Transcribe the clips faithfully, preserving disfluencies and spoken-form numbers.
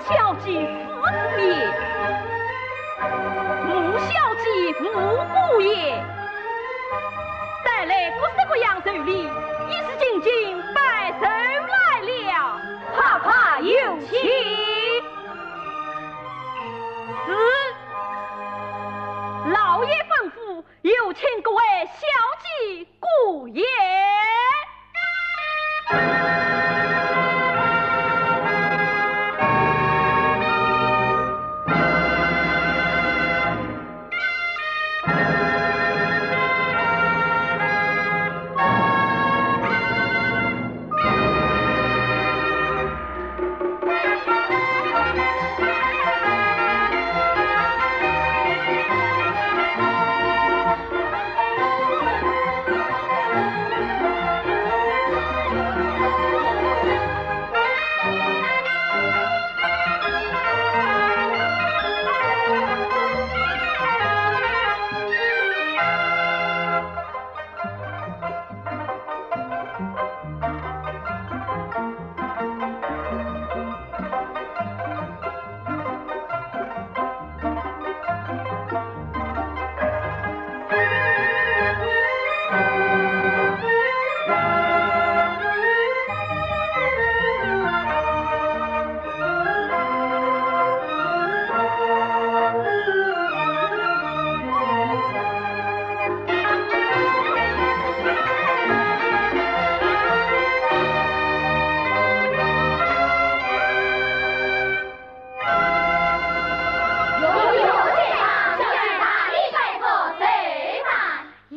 小姐是父也，母小姐无母也。带来各式各样寿礼，一时进京拜寿来了。快快有请。是。老爷吩咐，有请各位小姐过宴。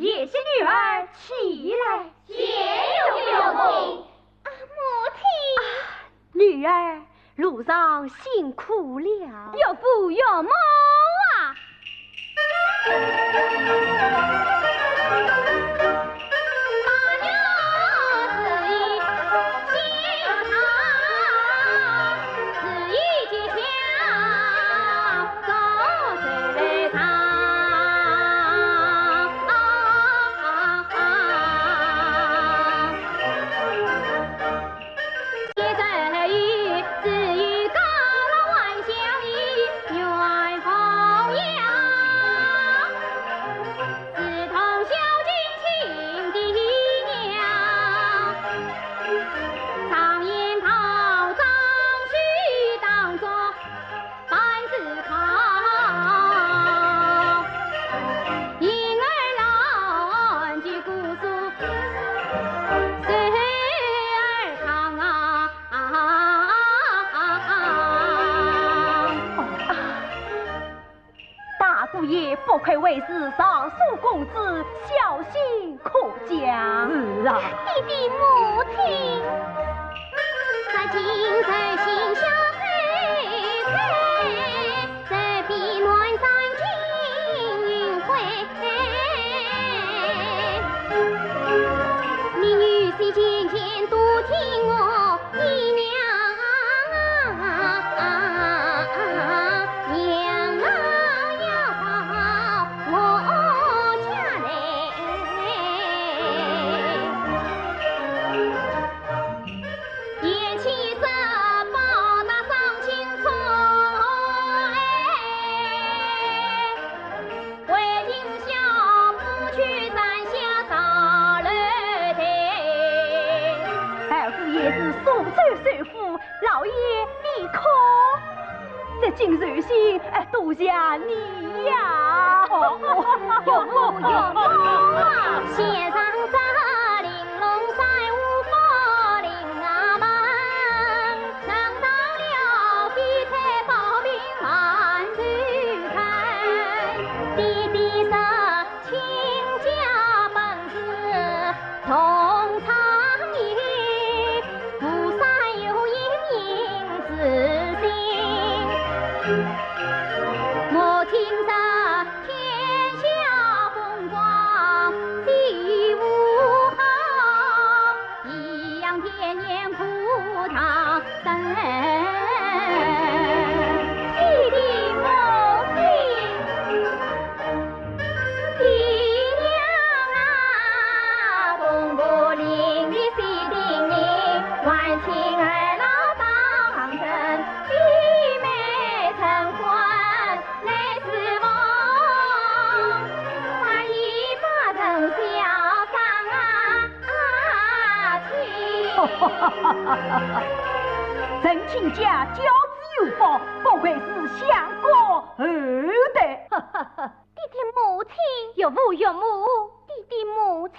贤婿女儿起来。谢谢母亲。啊，母亲。女儿，路上辛苦了。岳父岳母啊。大姑爷不愧为是尚书公子，孝心可嘉。是啊。爹爹母亲。二姑爷是苏州首富，老爷你可，这金寿星，哎，多谢你呀。哦，岳父岳母啊。陈亲家教子有方，不愧是相国后代。爹爹母亲。岳父岳母。爹爹母亲，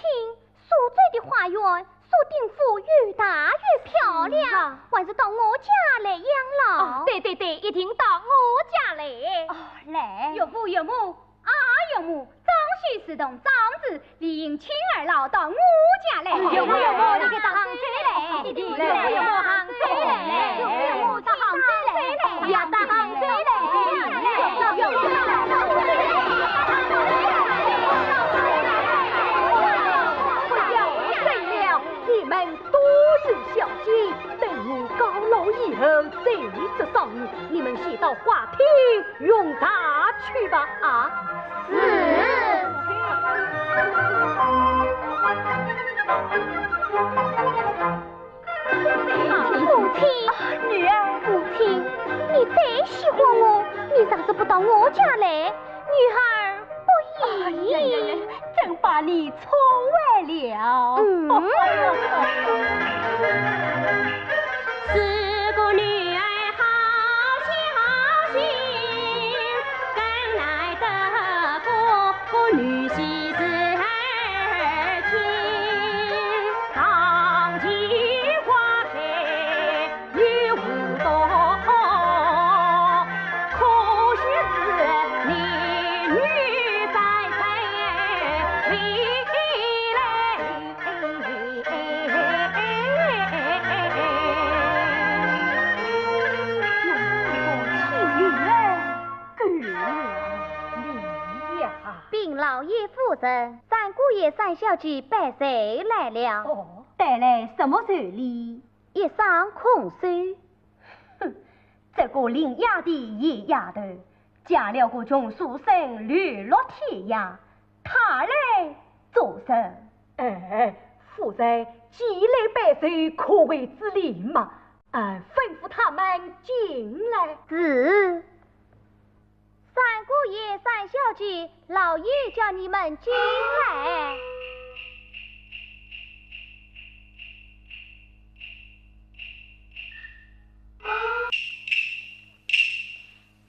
苏州的花园，苏定府又大又漂亮，嗯啊。还是到我家来养老。哦，对对对，一定到我家来。哦，来。岳父岳母，啊，岳母，张许是同长子，理应请二老到我家来。岳父岳母，你个大行走嘞，岳父岳母行走嘞，岳父岳母大行走嘞，呀，大行走嘞。不要争了，你们多有孝心，等我高老以后再做商议，你们先到花厅用茶去吧。啊，是。母亲。女儿。母亲，你再喜欢我，你若是不到我家来，女儿不依。哎呀呀呀，真把你错坏了。嗯。是个女儿好孝心，跟来得个个女婿是儿亲，堂前花开 有舞蹈，可惜是男女在在未来。禀老爷夫人，三姑爷、三小姐拜寿来了。哦，带来什么寿礼？ 一双空手。哼，这个林丫头野丫头，嫁了个穷书生流落天涯，她来做甚？哎，夫人，既来拜寿，可谓之礼嘛。啊，吩咐他们进来。是。 三姑爷、三小姐，老爷叫你们进来。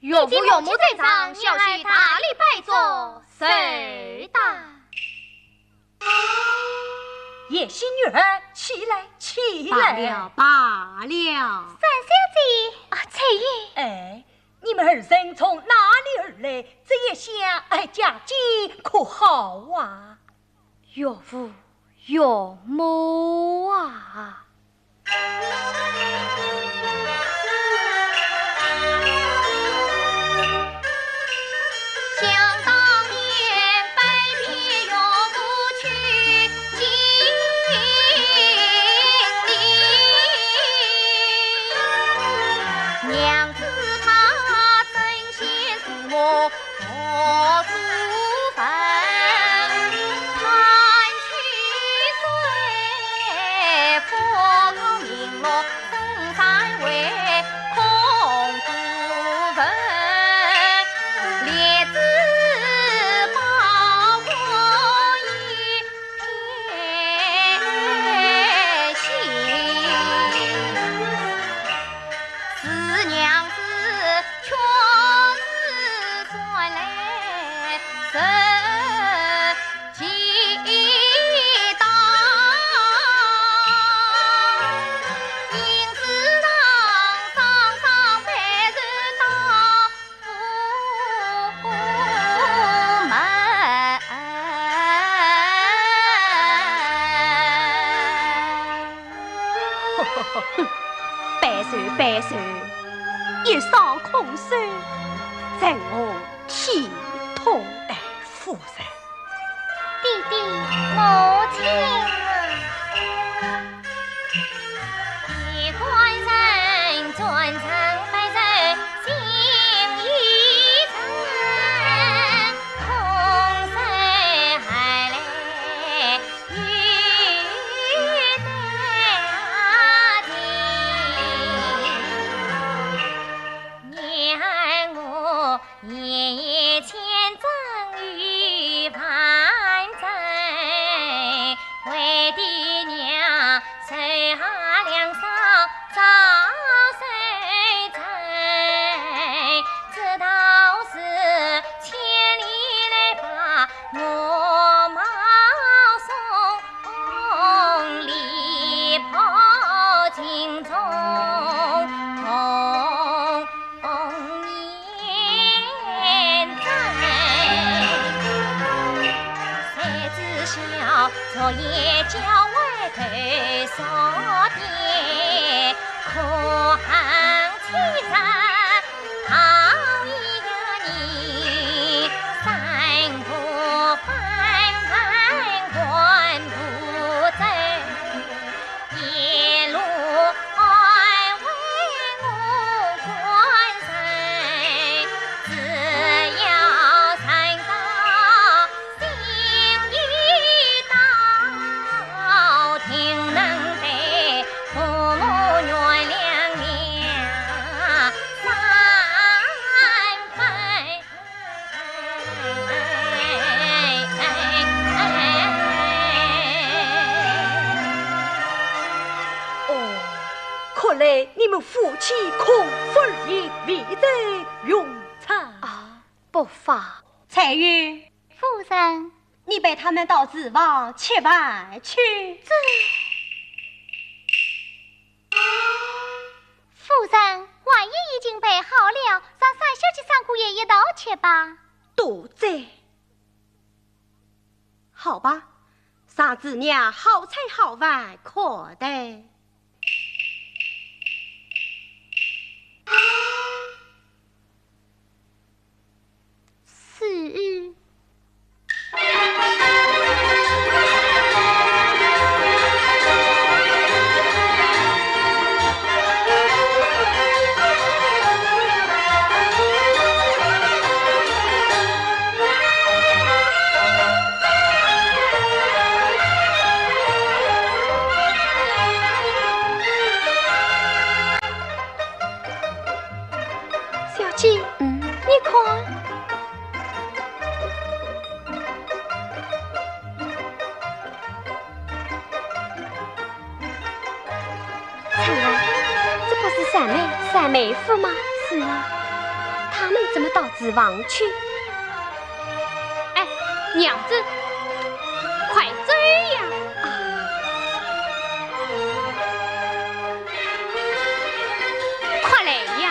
岳父岳母在上，小婿大礼拜坐，寿到。 贤婿女儿，起来，起来。罢了，罢了。三小姐。啊，翠云。哎，你们二人从哪里而来？这一下，哎，家境可好啊？岳父岳母啊。 拜寿，拜寿，一双空手，成何体统？哎，夫人。爹爹，母亲啊。哦，看来你们夫妻空腹而行，未曾用餐。啊，不妨。彩云。夫人。你陪他们到厨房吃饭去。这。夫人，晚宴已经备好了，让三小姐、三姑爷一道吃吧。多谢。 好吧，赏子娘好菜好饭可待。是。 小姐，嗯。你看。 春兰，这不是三妹、三妹夫吗？是啊。他们怎么到厨房去？哎，娘子，快走呀！啊。快来呀！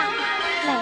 来了。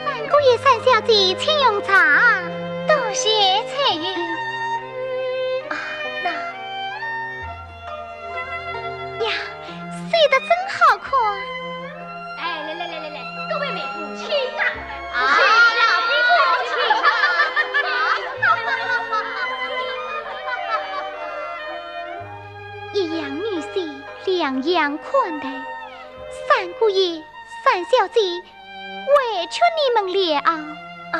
三姑爷、三小姐，请用茶。多谢彩云。啊，那。呀，绣得真好看。哎，来来来来来，各位美妇，请啊。啊，请啊，请啊。一样女婿，两样款待。三姑爷、三小姐， 委屈你们了。啊，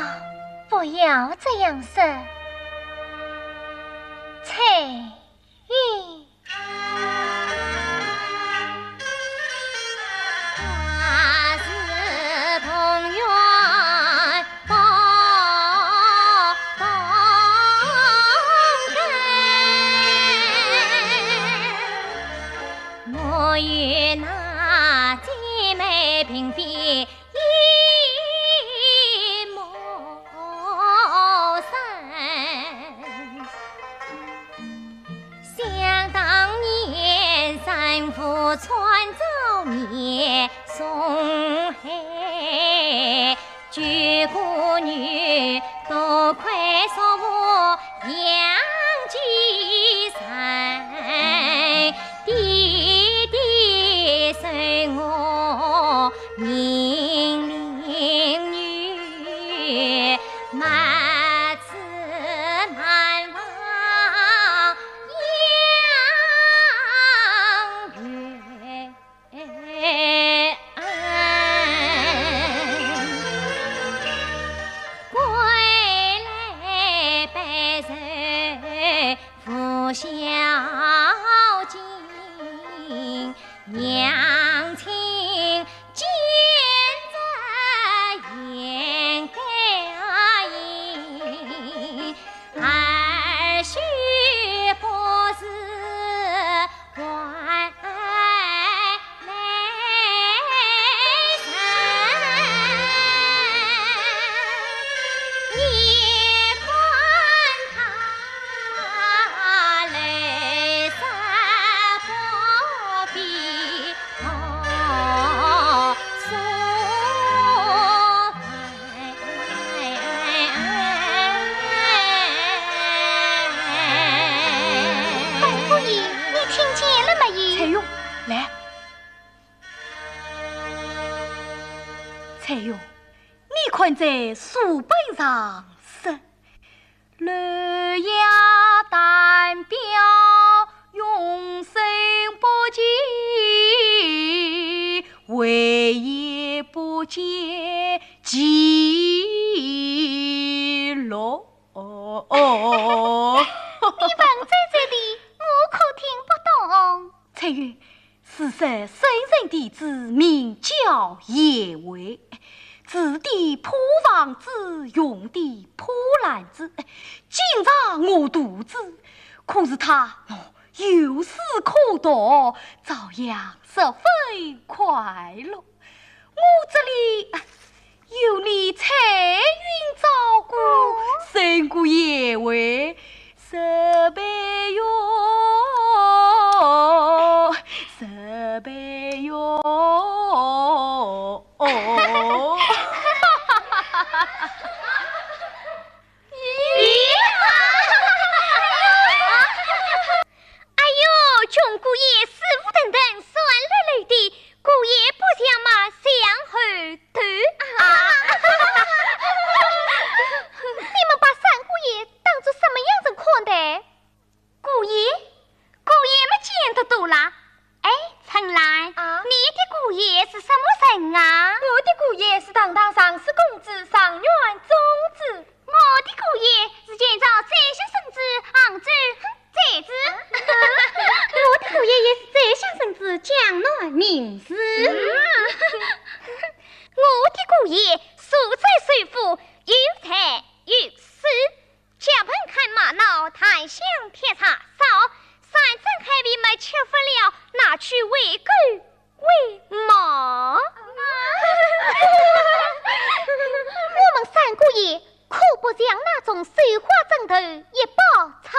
不要这样说。彩云。娘亲见着言该应，儿媳不是还来人。你看她泪色不比我素。三姑爷，你听见了没有？彩云，来。彩云，你看这书本上说， 绿叶丹标永生不尽，为叶不见其落。你文绉绉的，我可听不懂。彩云， 是说圣人弟子名叫颜回，字典破房子，用典破烂子，经常饿肚子。可是他，哦，有书可读，照样十分快乐。我这里，啊， 有你彩云照顾，哦。胜过颜回十倍哟，十倍哟。咦，哎呦，穷姑爷、师傅等等，酸溜溜的， 姑爷不像嘛，像猴头啊。你们把三姑爷当作什么样人看待？姑爷？姑爷么见得多啦。哎，春兰，啊？你的姑爷是什么人啊？我的姑爷是堂堂上市公子，状元中子。我的姑爷是前朝宰相孙子，杭州，哼， 才子。我的姑爷也是宰相孙子，江南名士。我的姑爷素质虽富，有才有势，脚本看马脑，谈香铁叉烧，山珍海味么吃不了，拿去喂狗喂马。我们三姑爷可不像那种绣花枕头一包草。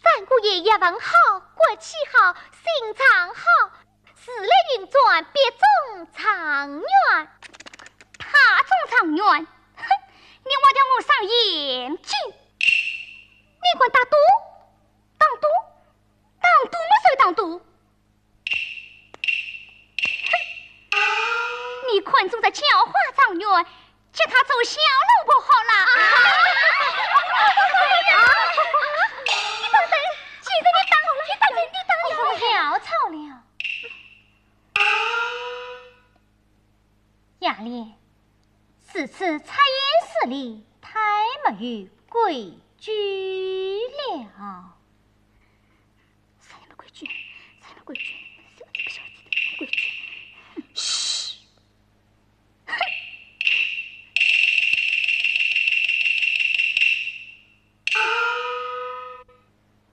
三姑爷学问好，骨气好，心肠好，时来运转，必中状元。他中状元？哼，你挖掉我双眼睛！你敢打赌？打赌？打赌么就打赌！ 哼，你看中这叫花状元，给他做小老婆好了。你等等，既然你打赌了，你打赌，你打赌，你打赌。不要吵了。雅莲，如此出言失礼，太没有规矩了。 啥样的规矩？啥样的规矩？小姐不小姐的规矩。嘘！哼！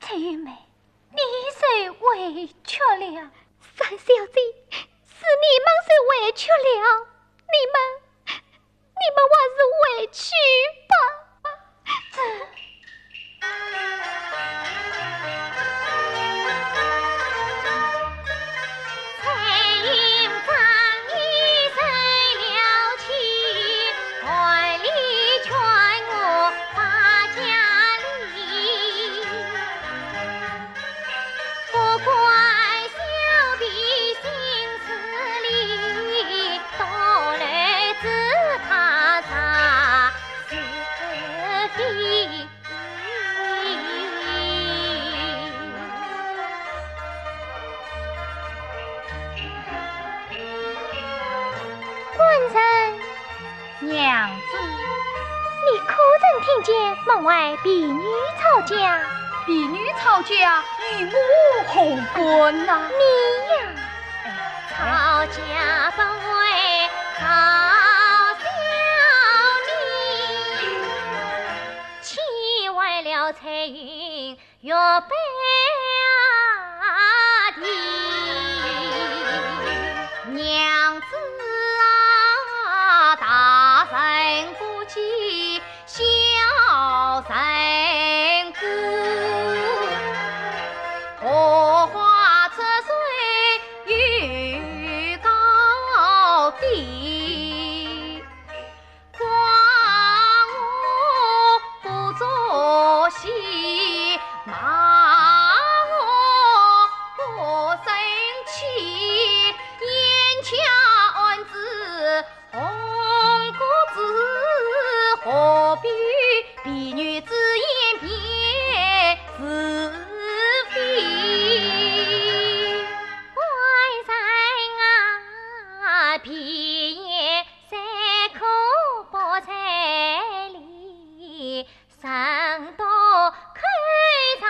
翠云妹，你受委屈了。三小姐，是你们受委屈了，你们 你们还是回去吧。这官人。娘子。你可曾听见门外婢女吵架？婢女吵架，与我何干呐？你呀，月半的娘子啊，大人不计小人过，荷花出水又高低。 花无不作戏，马无不生气，燕雀安知鸿鹄志，何必比女子颜面是非？官人啊，闭眼 三刻不在里，人多口上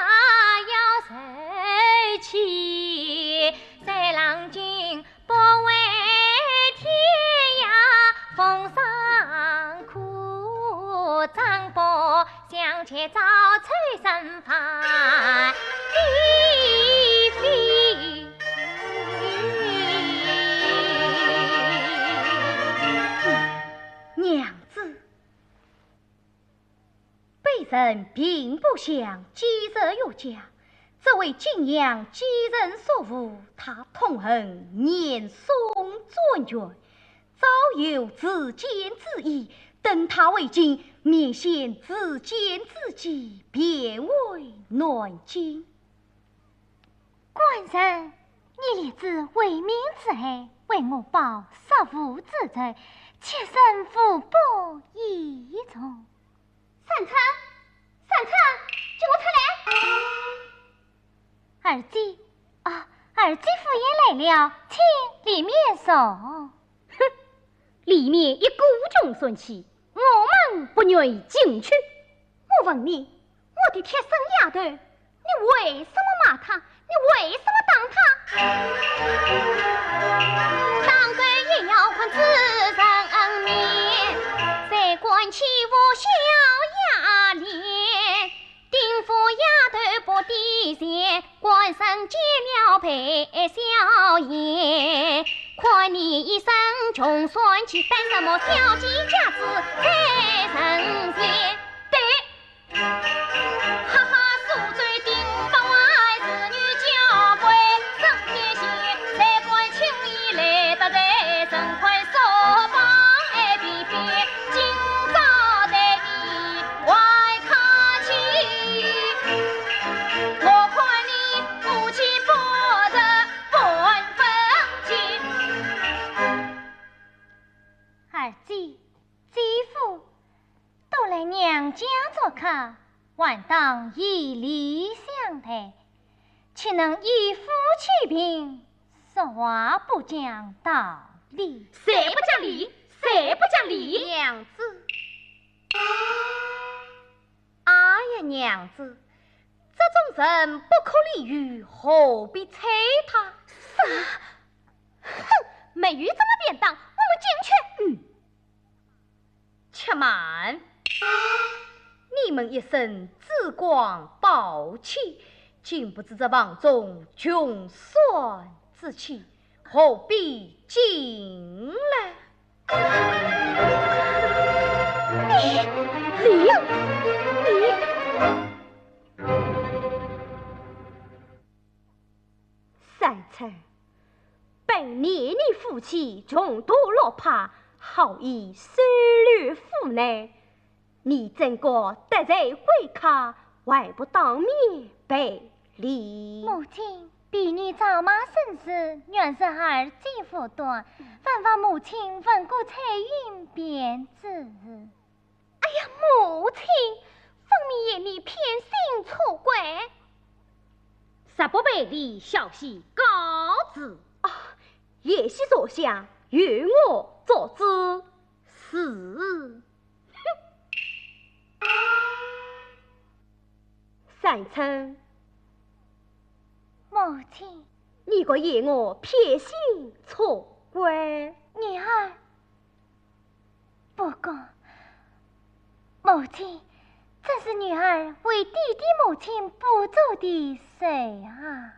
要受气。三郎今不为天涯风霜苦，张伯相见早吹生烦的非。 娘子，卑人并不想继承岳家，这位景阳寄人篱下，他痛恨严嵩专权，早有自尽之意，等他回京，面现自尽之机，便回南京。 官人，你立志为民除害，为我报杀父之仇，妾身无不依从。三春，三春，救我出来！二姐，啊，二姐夫人来了，请里面坐。哼，里面一股穷酸气，我们不愿意进去。我问你， 我的贴身丫头，你为什么骂她？你为什么打她？当官也要看仔人面，谁敢欺负小丫头？丁府丫头不抵钱，官人见了赔笑颜。看你一身穷酸气，戴什么小姐架子在人前？对， 哈哈，苏州丁八外，子女交关，身边行，谁敢轻易来得罪？人快说吧，哎，偏偏今朝对你还客气。我看你夫妻不和半分情。二姐，姐夫， 都来娘家做客，还当以礼相待，岂能以富欺贫，说话不讲道理。谁不讲理？谁不讲理？娘子。哎呀，娘子，这种人不可理喻，何必睬他？啥？哼，没有这么便当，我们进去。嗯。 且慢，你们一身珠光宝气，禁不住这房中穷酸之气，何必进来？你，你，你！ 三春，本念你夫妻穷途落魄，好意收留府内，你怎敢得罪贵客，还不当面赔礼？母亲，婢女赵妈生死，原是二姐负担，万望母亲问过翠云便知。 哎呀，母亲，分明是你偏心错怪。若不赔礼，小婿告辞。啊，贤婿坐下，由我做主。是。哼。三春。母亲。你个嫌我偏心错怪。女儿。 不过，母亲，这真是女儿为爹爹母亲不足的事啊。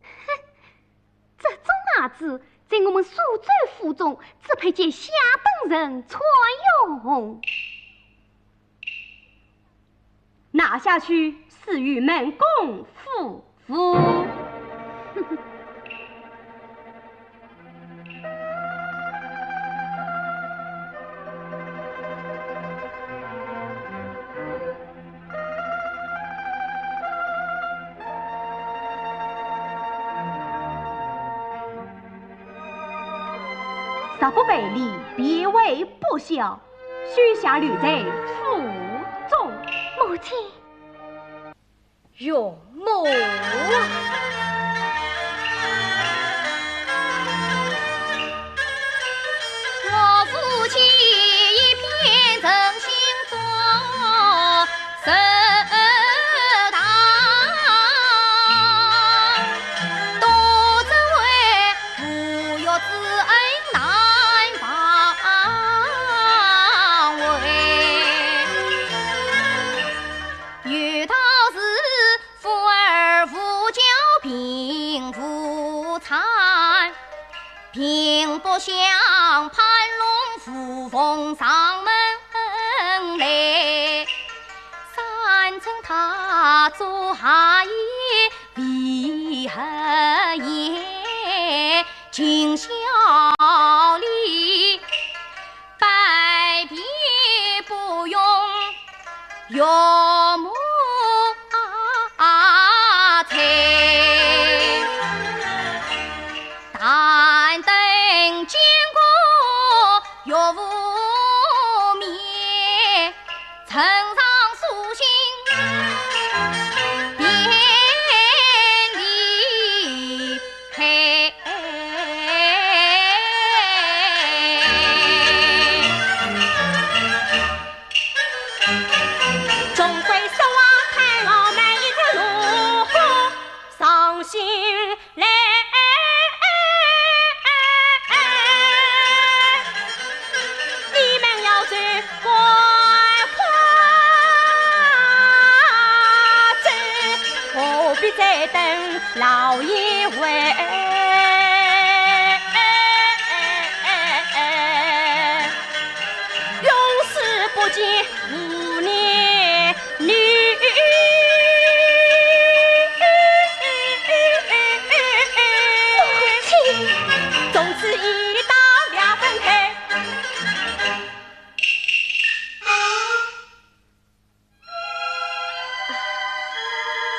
哼，这种伢子在我们苏州府中只配给下等人穿用。拿下去，赐与门公夫妇。若不赔礼，便为不孝，休想留在府中。母亲。 岳母啊！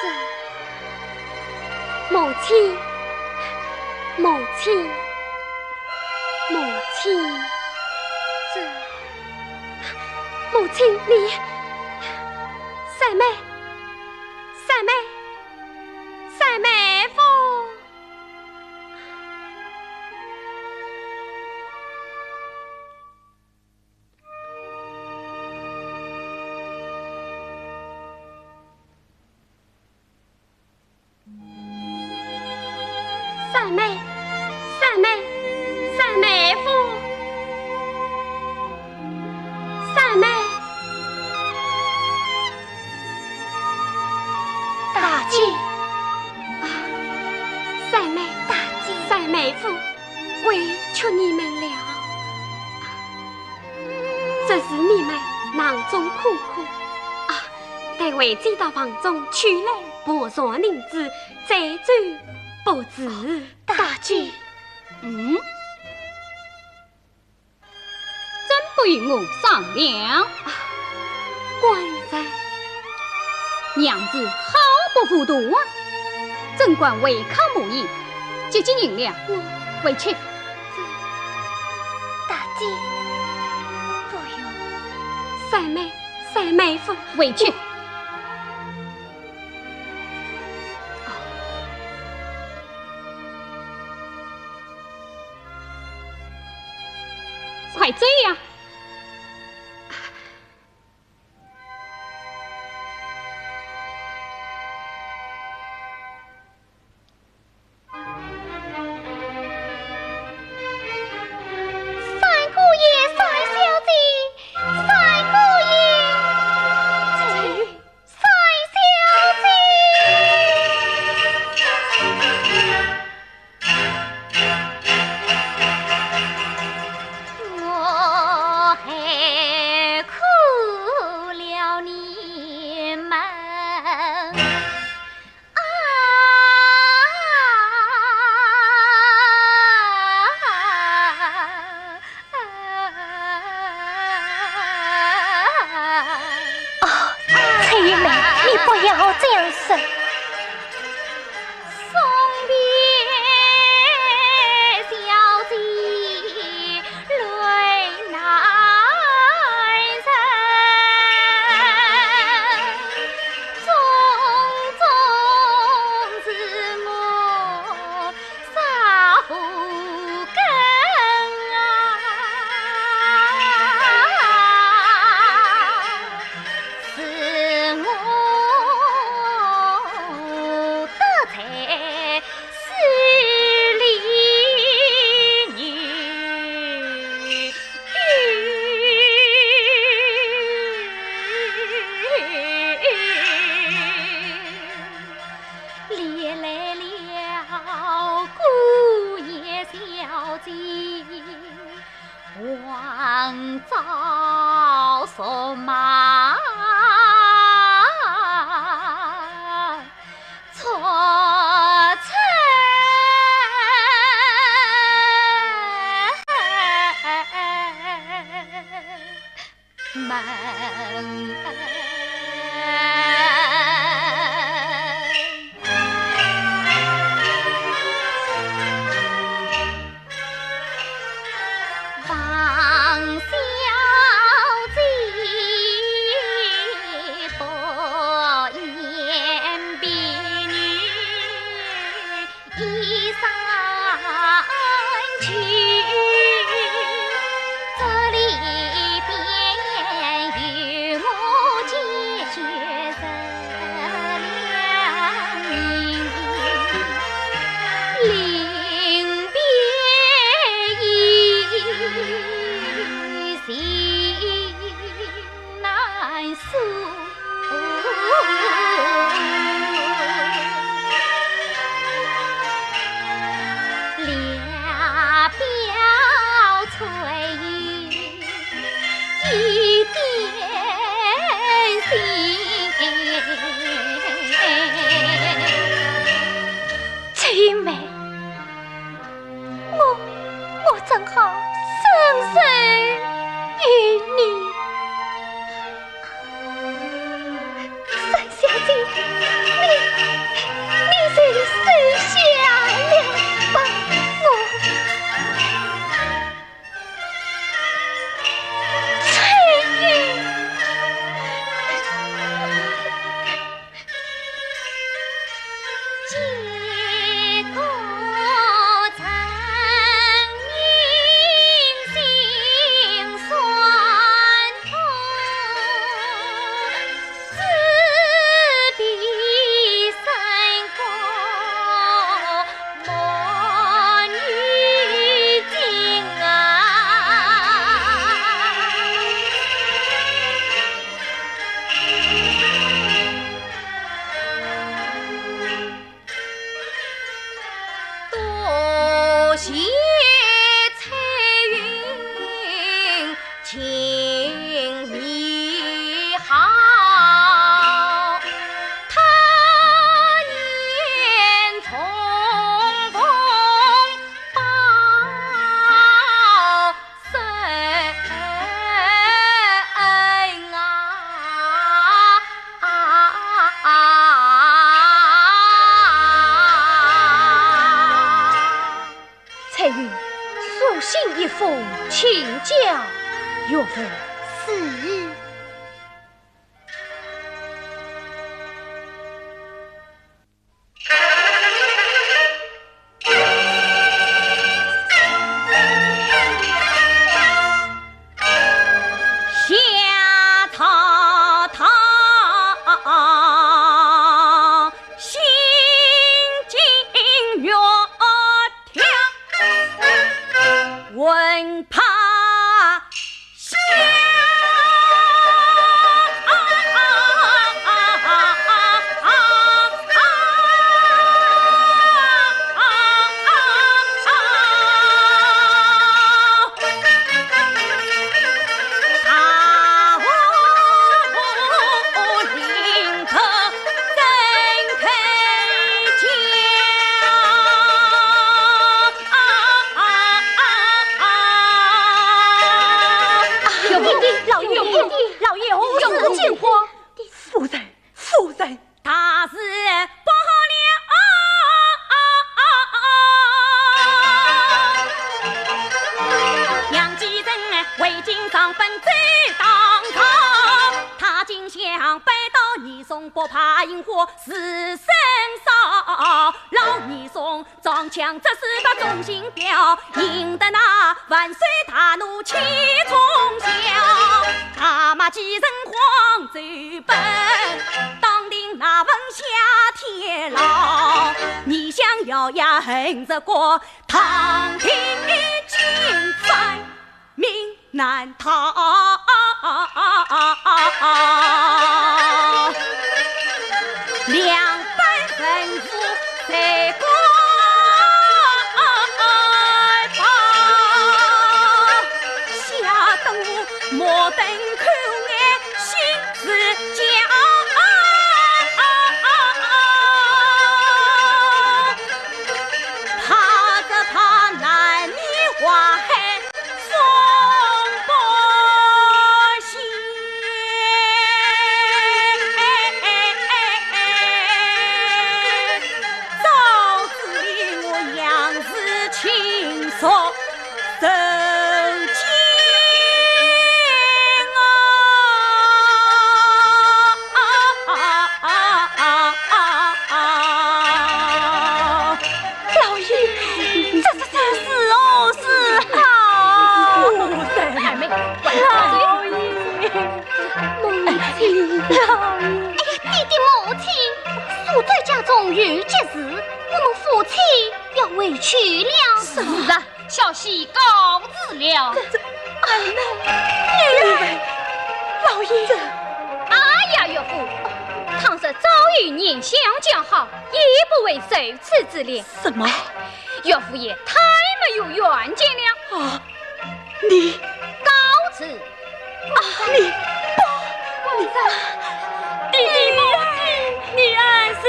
这，母亲，母亲，母亲，这，母亲，你，三妹，三妹，三妹夫。 三妹，三妹，三妹夫，三妹。大姐。啊，三妹，大姐。三妹夫，委屈你们了。 这是你们囊中空空啊，待回转到房中取来薄钱银子，再走不迟。大姐。嗯？怎不与我商量？啊，官人。娘子好不糊涂啊！怎敢违抗母意，急急认了。我，回去。 大姐，不用。三妹，三妹夫，回去。快走呀！ 三姑爷，三小姐，三姑爷。黄昭送马出城门。 王小姐不言别语，一上去，这里边有我解决人。 临别意，情难诉。略表春意。 一点心。秋妹，我，我怎好伸手于你？三小姐，你，你就收下了吧，我。 多谢彩云情意好，他年重逢报 深恩啊。彩云，书信一封，请教岳父。是。老爷，老爷，老爷，何事惊慌？夫人，夫人。大事不好了！杨继盛为今上奔走当朝，他今想拜倒严嵩，不怕引祸自身烧。老严嵩 装腔作势把忠心表，引得那万岁大怒气冲霄。大骂几人慌走奔，当庭那问下天牢，你想咬牙恨这个唐廷金犯 命难逃。两班文武谁敢保？老爷，这是，这是如何是好？夫人。二妹，快点。老爷，母亲。老爷。哎呀，爹爹母亲，苏州家中有急事，我们夫妻要回去了。是啊，小婿告辞了。这，这，二妹，女儿。老爷。哎呀，岳父，倘若早有念想讲好，也不会受此之连。什么？岳父也太没有远见了。啊，你……告辞。啊，你……不……你……爹爹母亲，你安是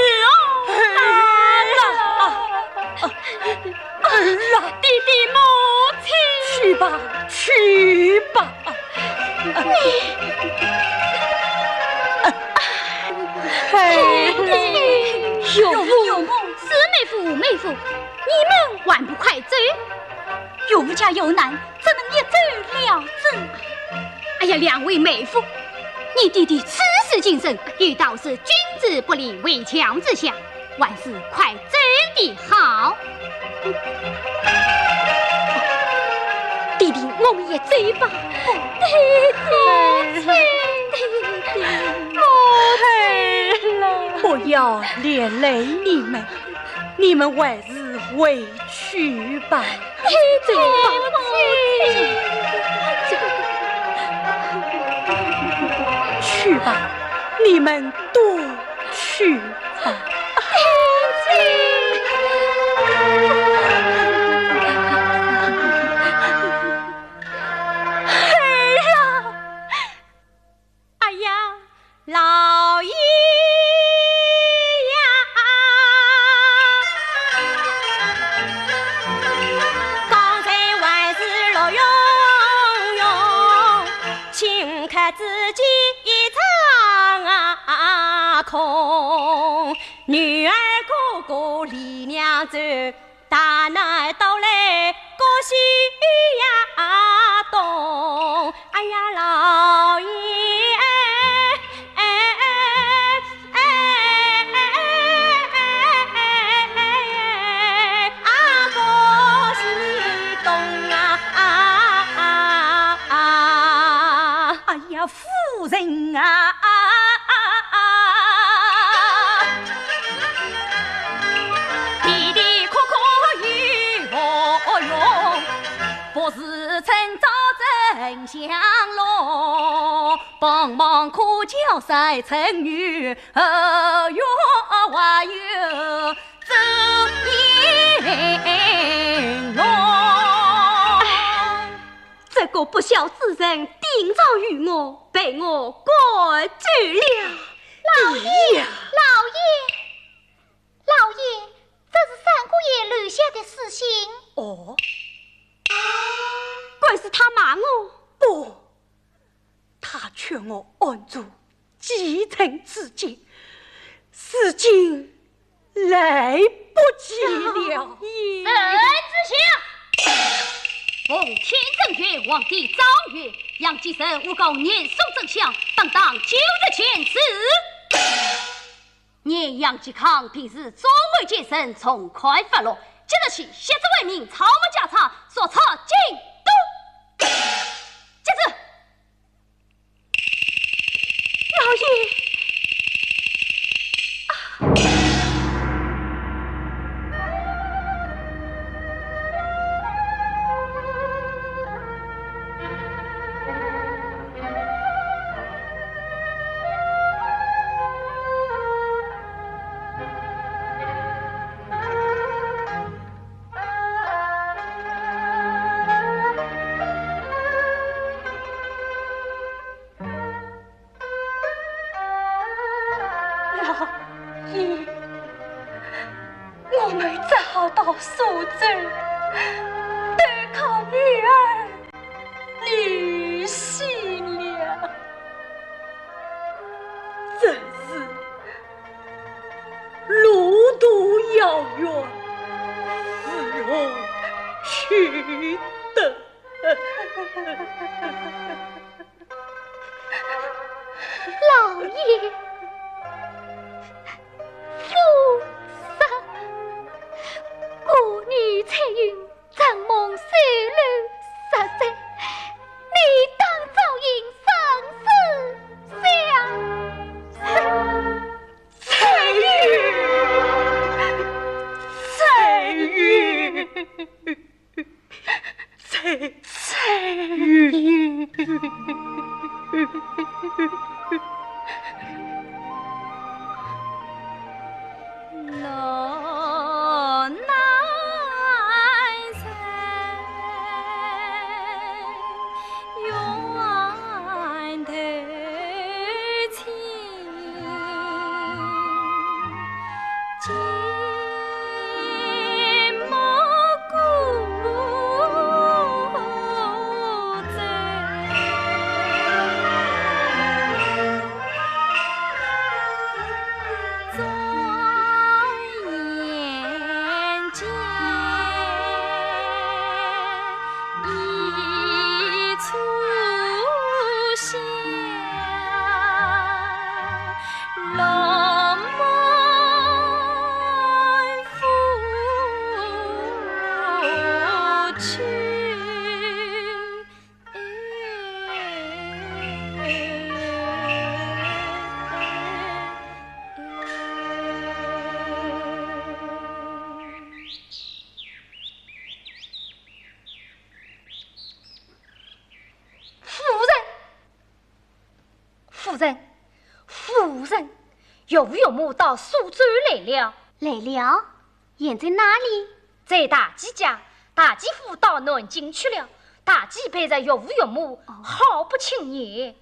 何安呐？啊，啊，儿啊，爹爹母亲。去吧，去吧。 哎，岳父，岳父。是妹夫，妹夫，你们还不快走？岳父家有难，怎能一走了之？哎呀，两位妹夫，你爹爹此事精深，有道是君子不立围墙之下， 还是快走的好。爹爹，我们也走吧。爹爹，母亲，母亲。不要连累你们，你们还是回去吧。 走吧，去吧，你们都去吧。儿啊！哎呀， 老爷呀，刚才还是乐融融，顷刻之间一场空。女儿哥哥李娘子， 大难到来，各需要懂。哎呀，老爷，哎，哎，哎，啊，各需懂啊，啊，啊，啊。哎呀，夫人啊！ 的的确确有何用？不是趁早丞相落，帮忙可叫三臣女，后院还有周延龙。哎，这个不孝之人，定早与我，被我赶走了。老爷，爹呀！老爷。 老爷，这是三姑爷留下的书信。哦，该是他骂我？不，他劝我按住继承之节，如今来不及了。老爷。臣子下。奉天正月，皇帝诏曰：杨继盛诬告严嵩、曾骁，本当九日前处。 念杨继康平时专为奸臣，从宽发落，即日起，削职为民，抄没家产，速抄京都。接旨。老爷。啊。这都靠女儿你死了。真是路途遥远，如何去得？老爷，夫人，我女翠云承蒙守楼设斋，你当早应三思相翠云，翠云。 翠，翠云。夫人，夫人，夫人，岳父岳母到苏州来了。来了？现在哪里？在大姐家，大姐夫到南京去了，大姐陪着岳父岳母，好不亲热。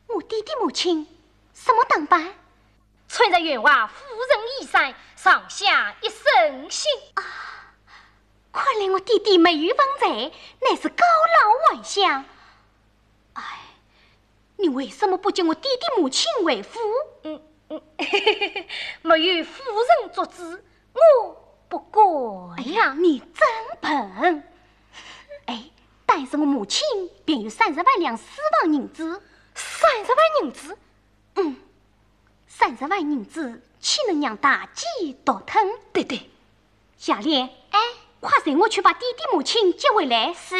我爹爹母亲什么打扮？穿着员外夫人衣衫，上下一身新。看来我爹爹没有文才，乃是高老还乡。哎，你为什么不叫我爹爹母亲回府？嗯嗯，没有夫人做主，我不敢呀。你真笨！哎，但是我母亲便有三十万两私房银子。三十万银子？嗯，三十万银子岂能让大姐独吞？对对。夏莲，哎，快随我去把爹爹母亲接回来。是。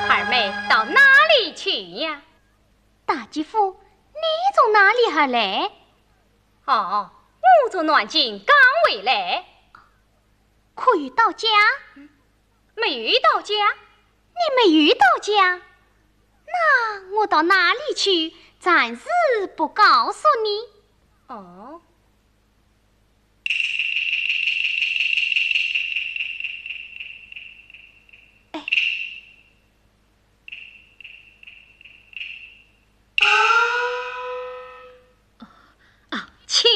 二妹到哪里去呀？大姐夫，你从哪里而来？哦，我从南京刚回来。可有到家？没有到家。你没有到家？那我到哪里去？暂时不告诉你。哦。哎。 啊，请。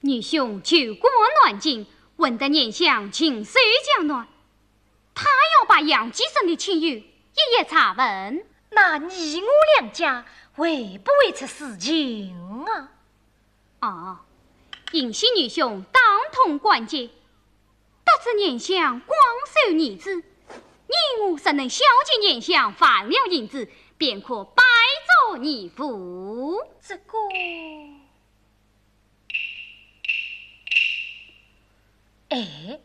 女兄求过南京，闻得年相禽兽将暖，他要把杨继盛的亲友一一查问。那你我两家会不会出事情啊？哦，幸喜女兄当通关节， 得知年相广收义子，你我若能孝敬年相还了银子，便可拜作义父。这个……哎，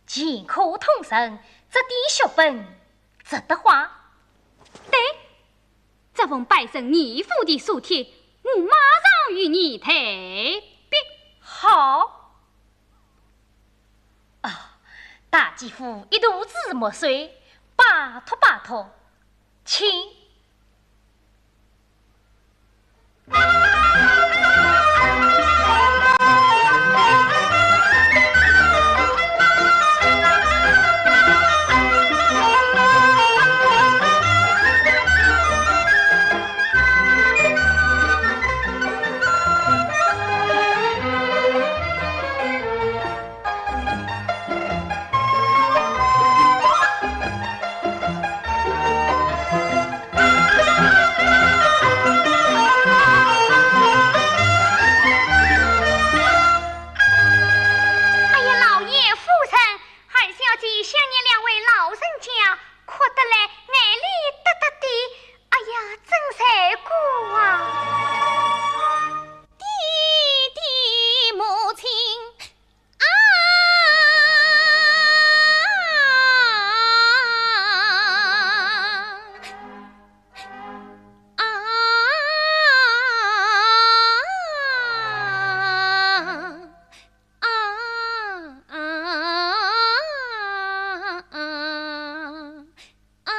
前科通神，这点血本值得花。对，这封拜成义父的书帖，我马上与你代笔。好。 啊，大姐夫一肚子墨水，拜托拜托，请。哎呀，老爷夫人，二小姐想念两位老人家，哭得来眼泪答答的。哎呀，真难过啊！爹爹母亲啊！啊！啊！啊！啊！啊！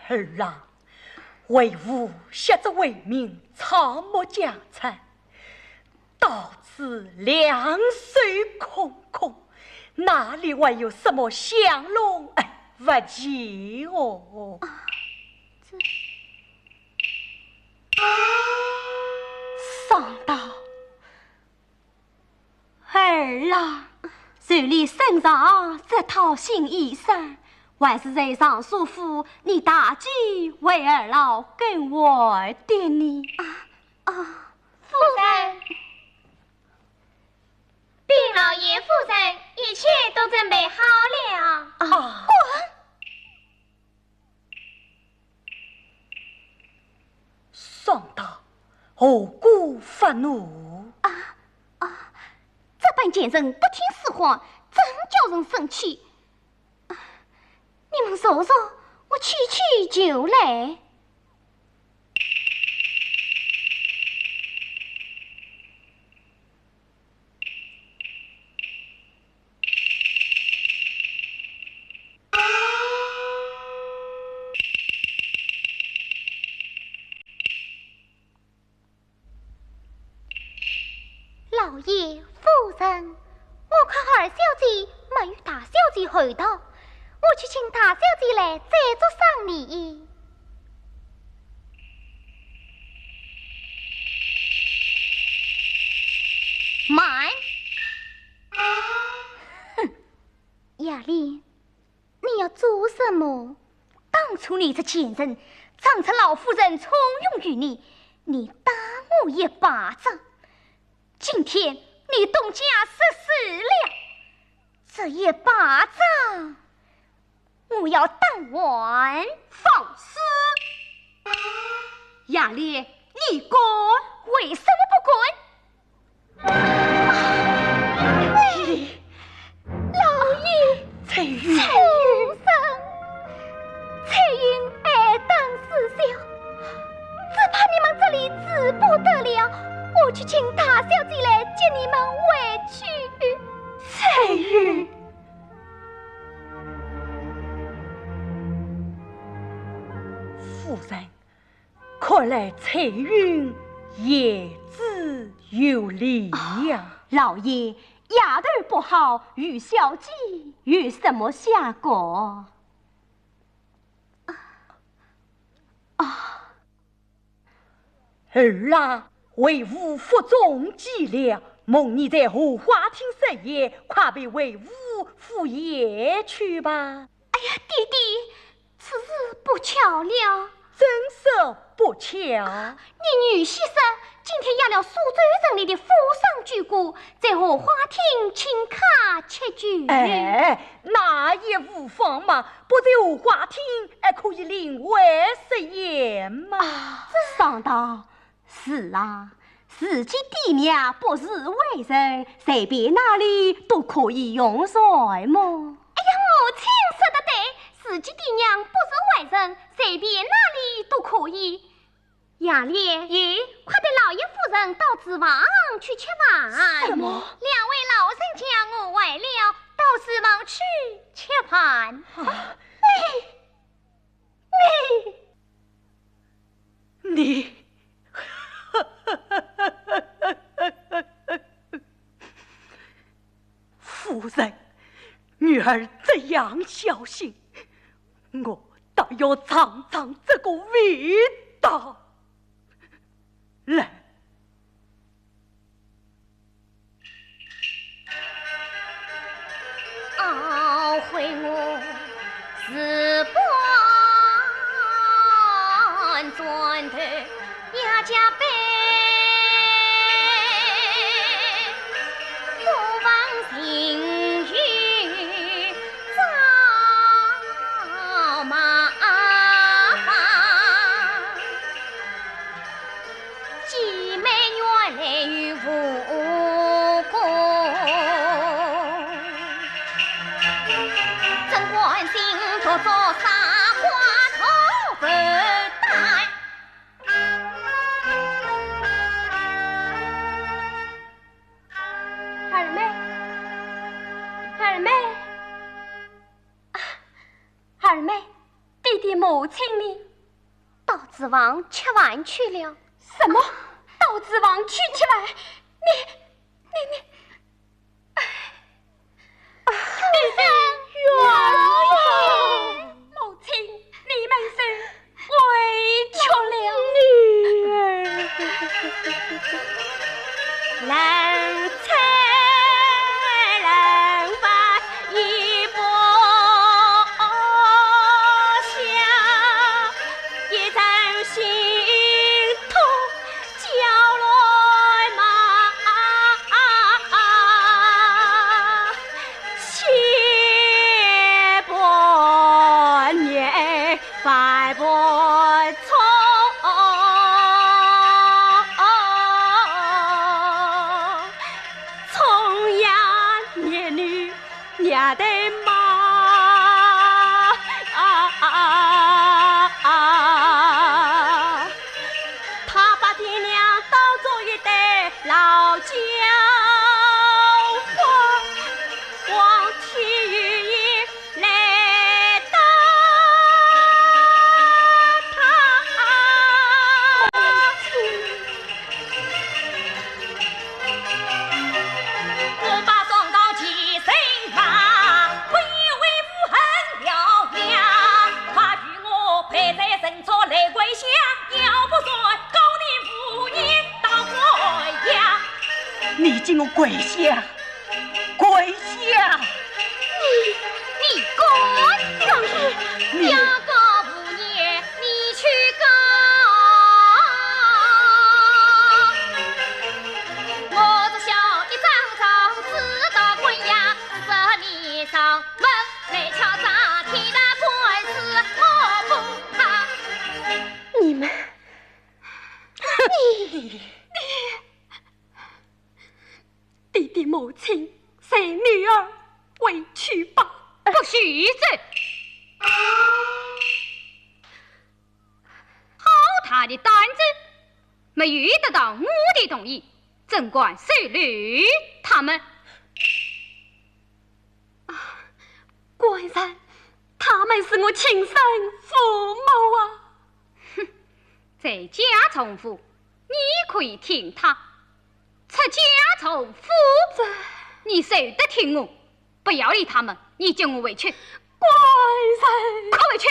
儿啊，为父昔日为民，草木家产，到此两手空空，哪里还有什么享乐？哎，勿去哦。啊，这……上当。 儿啊，就你身上这套新衣裳，还是在尚书府你大姐为儿老更换的呢。啊，啊，夫人。禀老爷夫人，一切都准备好了。啊，滚！ 上当，何故发怒？啊，啊，这班贱人不听使唤，真叫人生气。啊，你们坐坐，我去去就来。爷、夫人，我看二小姐没与大小姐候道，我去请大小姐来再做商议。慢！哼，雅丽，你要做什么？当初你这贱人，仗着老夫人重用于你，你打我一巴掌。今天你东家失势了，这一巴掌，我要打还。放肆！雅丽，你敢？为什么不敢？ 老爷，翠云。夫人，翠云爱打四小，只怕你们这里治不得了，我去请大小姐来接你们回去。翠云。夫人， 看来翠云言之有理呀。老爷，丫头不好，与小姐有什么相干？啊，啊。儿啊，为父负重几两，蒙你在荷花厅设宴，快陪为父赴宴去吧。哎呀，爹爹， 此事不巧了。怎说不巧？你女婿说，今天押了苏州城里的富商巨贾，在荷花厅请客吃酒。哎，那也无妨嘛，不在荷花厅，还可以另外设宴嘛。啊，这……商道， 是啊，自己爹娘不是外人，随便哪里都可以用膳么？哎呀，母亲说得对，自己爹娘不是外人，随便哪里都可以。雅丽，咦？快带老爷夫人到厨房去吃饭。什么？两位老人家饿坏了，到厨房去吃饭。啊。你， 你，你，夫人，女儿这样孝心，我倒要尝尝这个味道。来。 懊悔我自半转头，也加倍不忘情义，找麻烦。 姐妹原来有无功，怎甘心独做傻瓜讨饭担？二妹，二妹。 二妹，爹爹母亲呢？到厨房吃饭去了。什么？到厨房去吃饭？你，你，你，哎，你是……母亲，你们是 委屈了。女儿。冷菜冷饭一不下，一阵心痛叫来嘛。我跪下，跪下！你，你敢？敢！你要告无业，你去告。我这小一张状子到官衙，十面上门来敲诈，天大官司我不怕。你们，你，爹爹母亲随女儿回去吧。不许走！好大的胆子，没有得到我的同意，怎敢收留他们？官人，他们是我亲生父母啊。在家从父，你可以听他；出家从夫，这，你休得听我，不要理他们，你跟我回去，官人，快回去！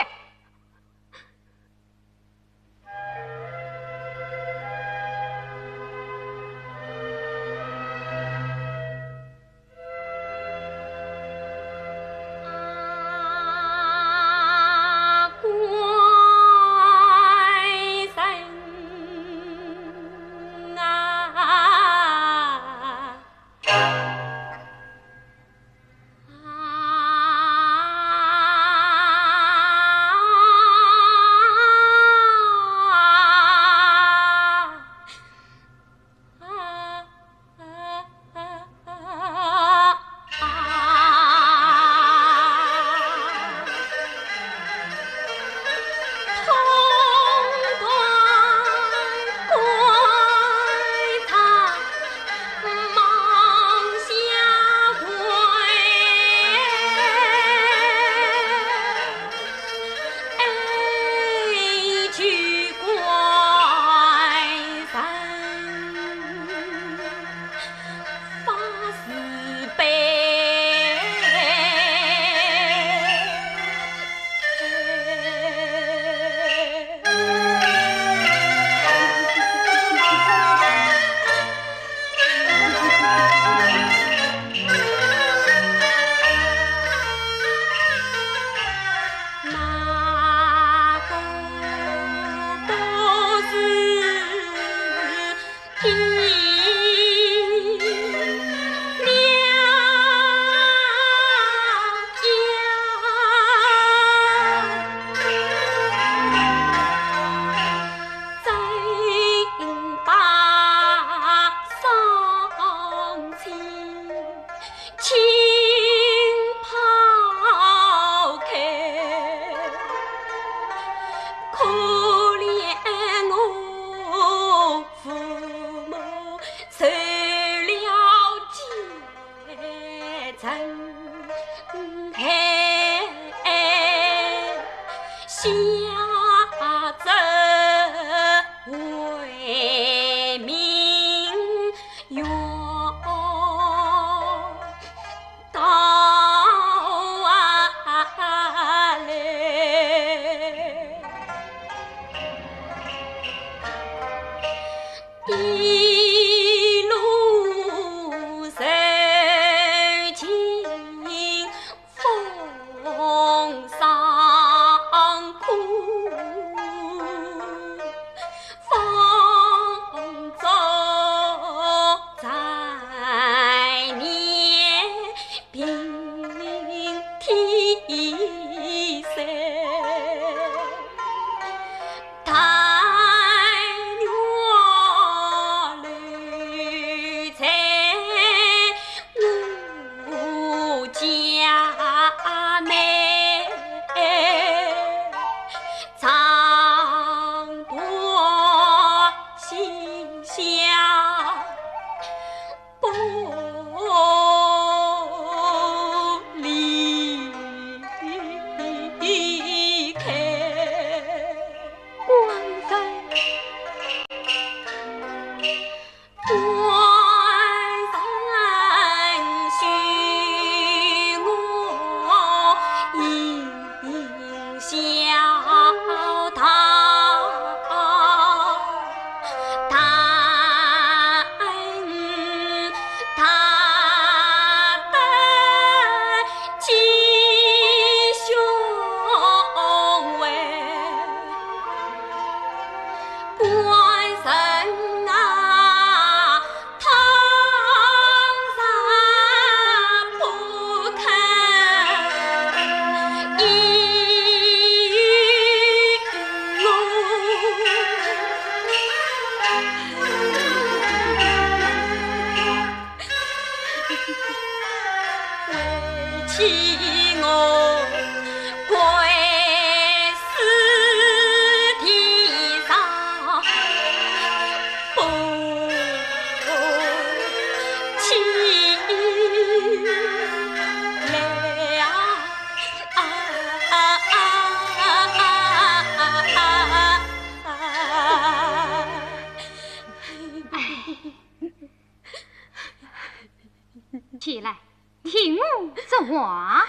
的话，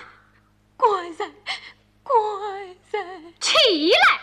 官人，官人。起来！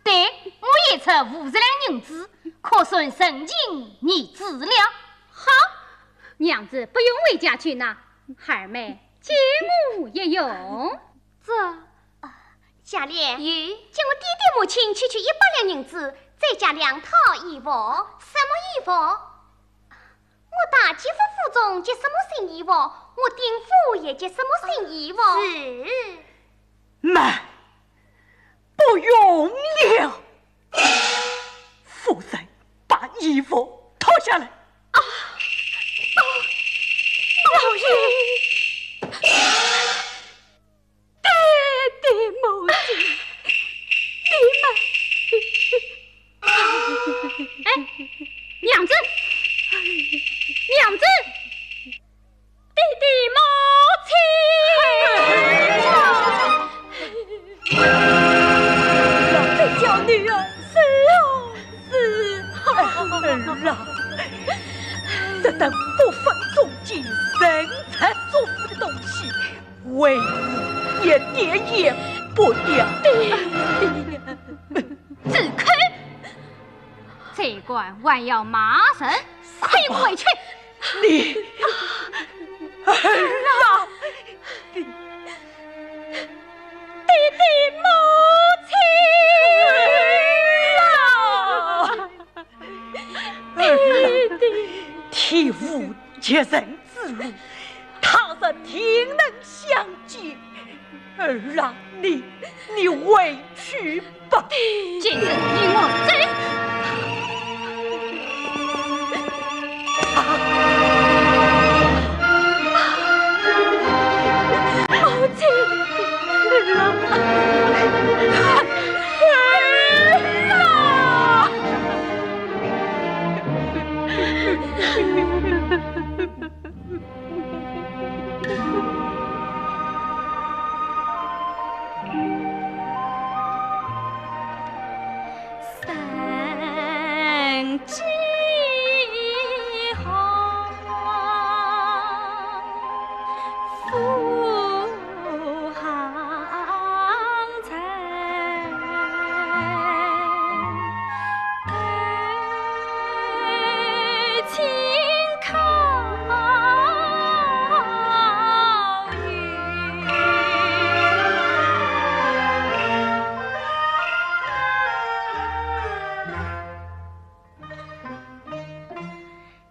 对，我也出五十两银子，可算成亲儿子了。好，娘子不用回家去拿，二妹借我也用。这，啊，夏莲，有，叫我爹爹母亲去取一百两银子，再加两套衣服。什么衣服？我大姐夫府中着什么新衣服，我丁府也着什么新衣服。是。慢，不用了。夫人，把衣服脱下来。啊，啊，老爷。 爹爹母亲，你们……哎，娘子，娘子，爹爹母亲。这叫女儿是哦，是哦。儿啊，这等不分忠奸、人贼作父的东西， 为父一点也不要。走开！这官还要骂人，快回去！你，儿啊，你，爹爹母亲啊！ 爹爹，天无绝人之路，他日定能相见。儿啊，你，你回去吧。今日你我走。啊！母亲，儿啊！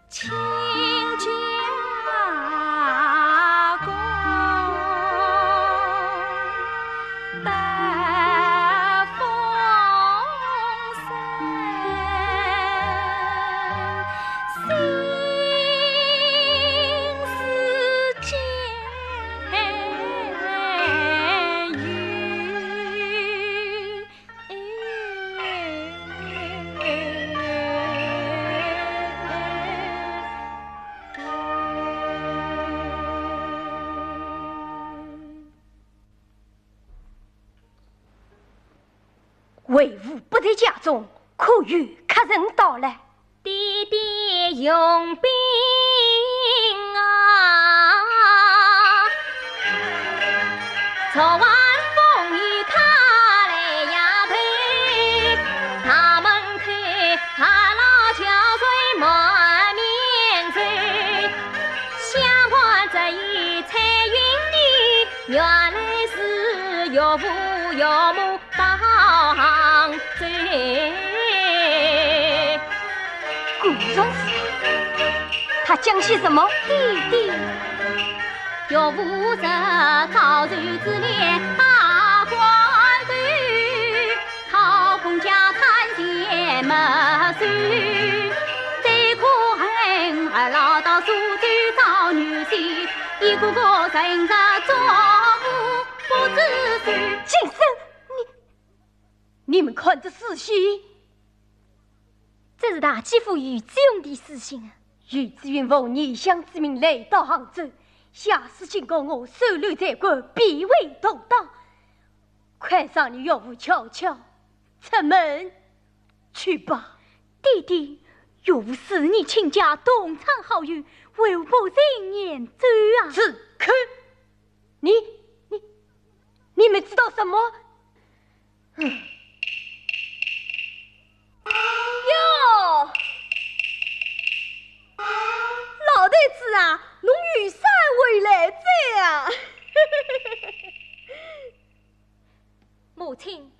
亲家公。为父不在家中，可有客人到来？爹爹用兵啊！昨晚风雨他来呀退，大门开，哈老叫声满面走。 相伴只有彩云女，原来是岳父岳母到杭州。果然是他，他讲些什么？爹爹，岳父是早就自立大官头， 讨公家产钱没收，最可恨二老到苏州找女婿，一个个成着作父不知羞。金生，你，你们看这书信。这是大姐夫于子云的书信啊。于子云奉异乡之命来到杭州，下书警告我收留罪官，必为同党。 快让你岳父悄悄出门去吧。爹爹，岳父思念亲家，同窗好友，为父情愿走啊。住口！你，你，你们知道什么？嗯。哟，老头子啊，侬有啥回来哉啊？ 母亲，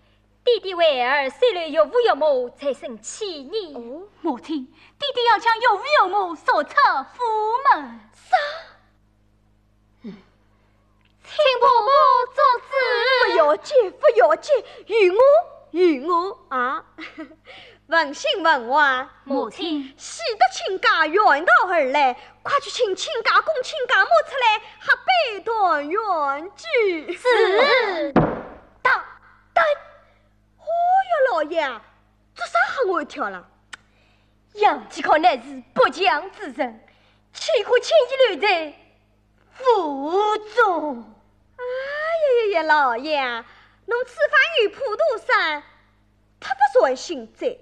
爹爹为儿收留岳父岳母，才生气呢。哦，母亲，爹爹要将岳父岳母逐出府门。啥？嗯。请婆婆做主。不要紧，不要紧，有我，有我啊。 文兴、文华，母亲。喜得亲家远道而来，快去请亲家公、亲家母出来，喝杯团圆酒。是。大胆！哦哟，老爷，做啥吓我一跳啦？杨继康乃是不祥之人，岂可轻易留在 府中。哎呀呀呀，老爷，侬此番与普陀山，忒不全心哉。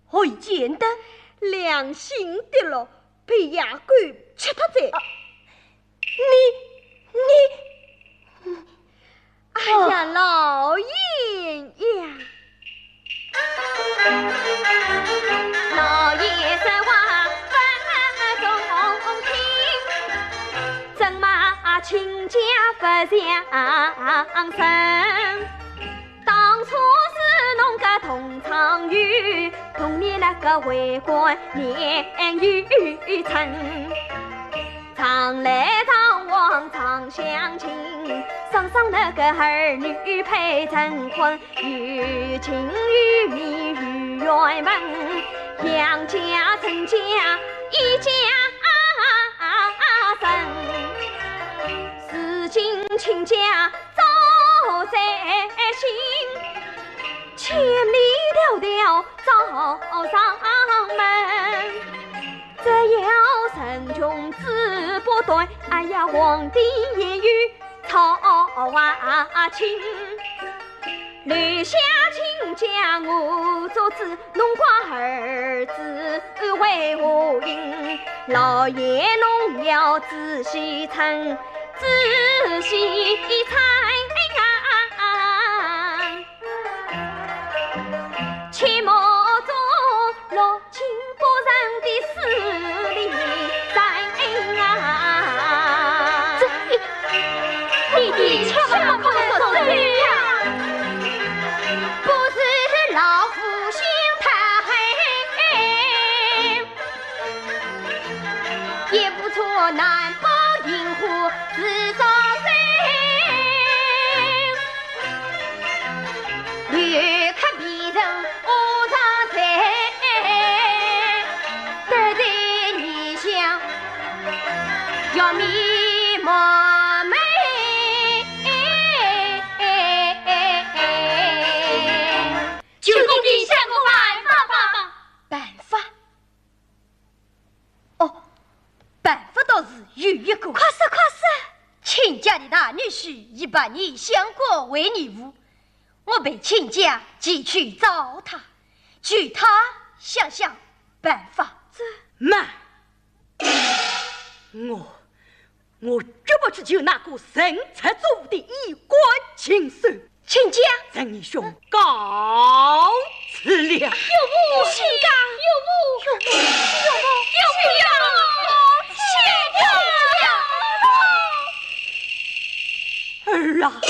何以见得？良心跌落，被野狗吃脱哉。啊，你，你， 哎呀，老爷呀！老爷说话分中听，怎么亲家不相信？当初是侬个同窗友，同你那个为官年幼成。 常来常往常相亲，双双那个儿女配成婚，有情有义有缘分，杨家陈家一家人，如今亲家早在心，千里迢迢找上门。 只要人穷志不短，哎呀，皇帝也有操啊亲。留下亲家我做主，侬讲儿子为何应？老爷侬要仔细称，仔细猜呀。 切莫做落井不成的势利人啊！这，你，你千万不可说出去呀！不是老夫心太黑， 也不错，难保银河是朝晨。留客别人无常在，得罪你想要面目美。求爹爹想个办法吧。办法？ 哦，办法倒是有一个。快说，快说！亲家的大女婿已拜你相国为义父，我陪亲家前去找他，求他想想办法。这……慢！我，我绝不去求那个神出鬼没的衣冠禽兽。 亲家。陈义兄告辞了。岳父，请讲。岳父，岳父，岳父，岳父，请讲。儿啊！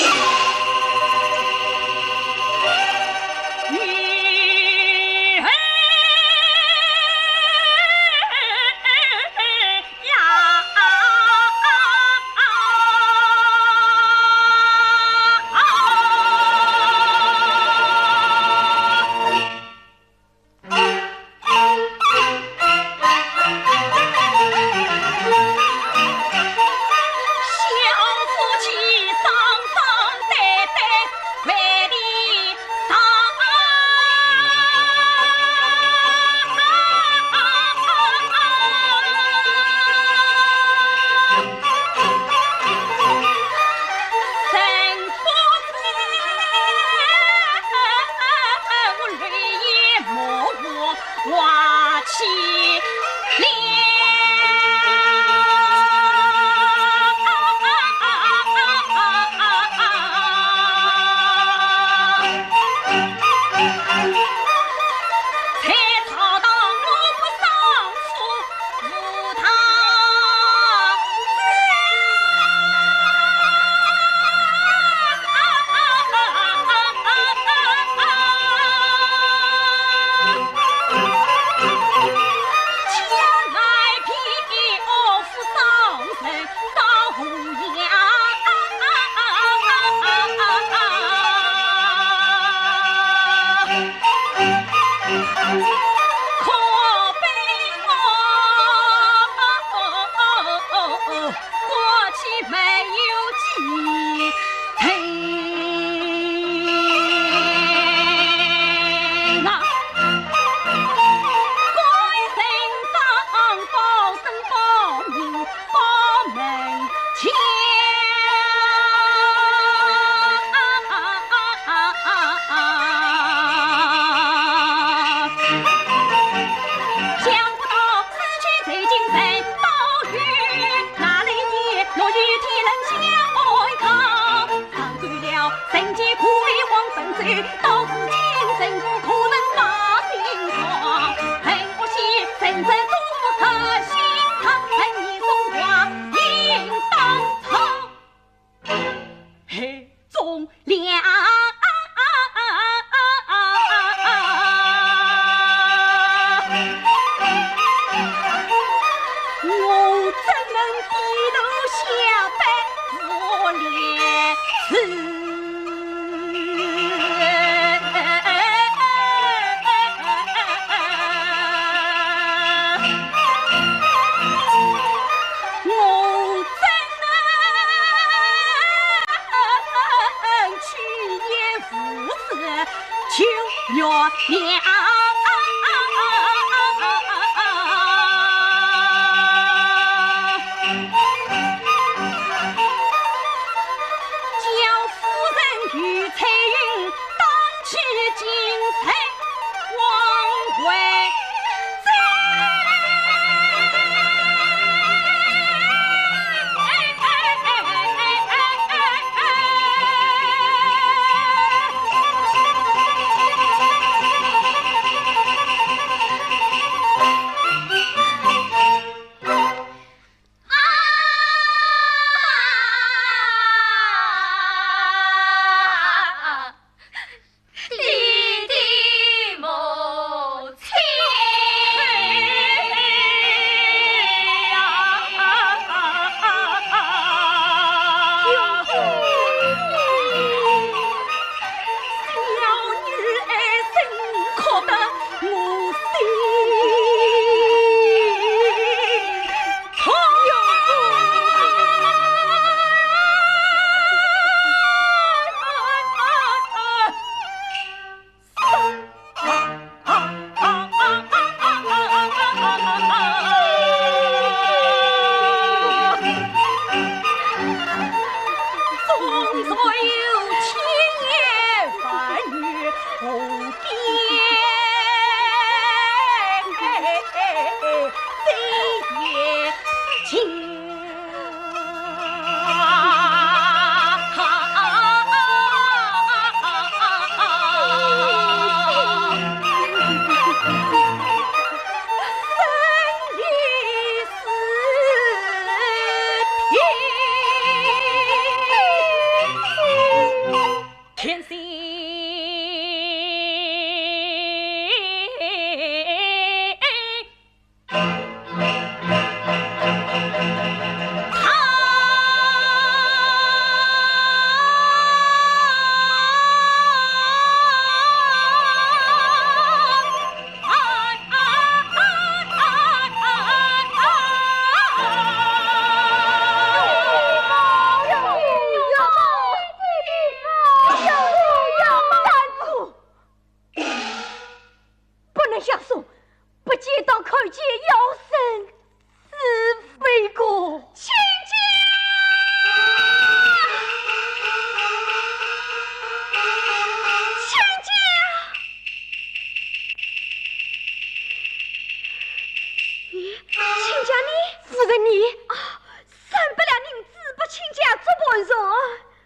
这半日，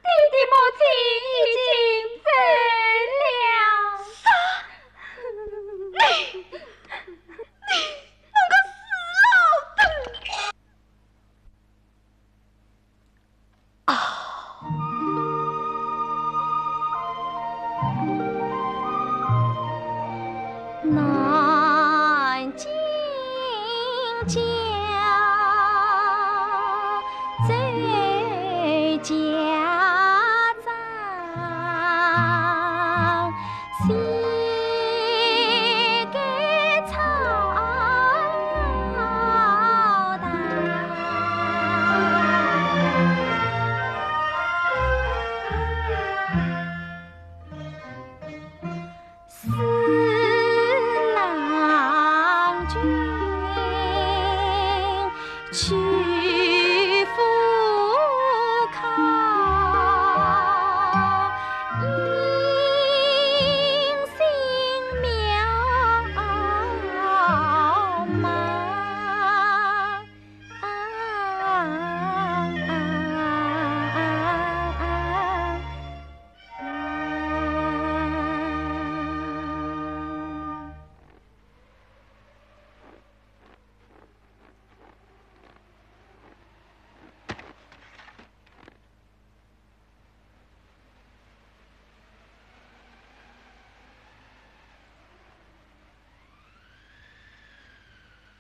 爹爹母亲已经走了。啥？你，你，你个死老头！啊！南京家，周家庄。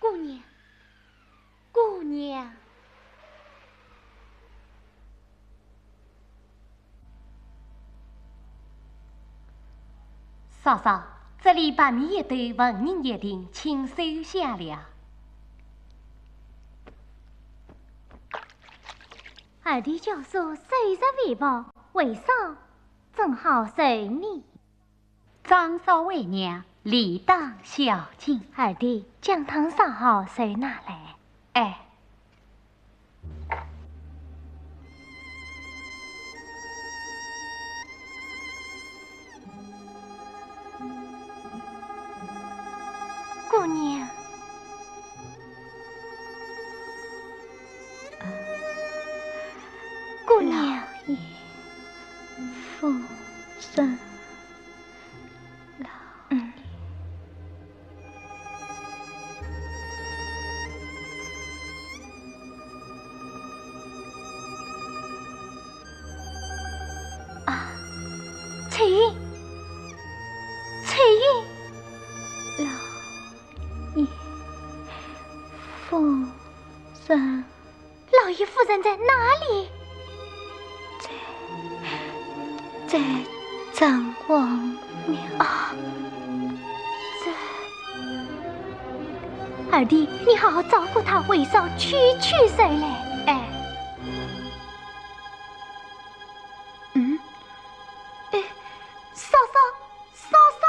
姑娘，姑娘。嫂嫂，这里白米一斗，纹银一锭，请收下了。二弟教唆收拾遗物，为嫂正好收礼。 长嫂为娘，理当孝敬。二弟，姜汤烧好，就拿来。哎。姑娘，姑娘。老爷，夫人。 老爷。啊，翠云，翠云。老爷，夫人。 老爷夫人在哪里？在，在城隍庙。啊，这……二弟，你好好照顾她，为嫂去去就来。哎。嗯？哎，嫂嫂，嫂嫂！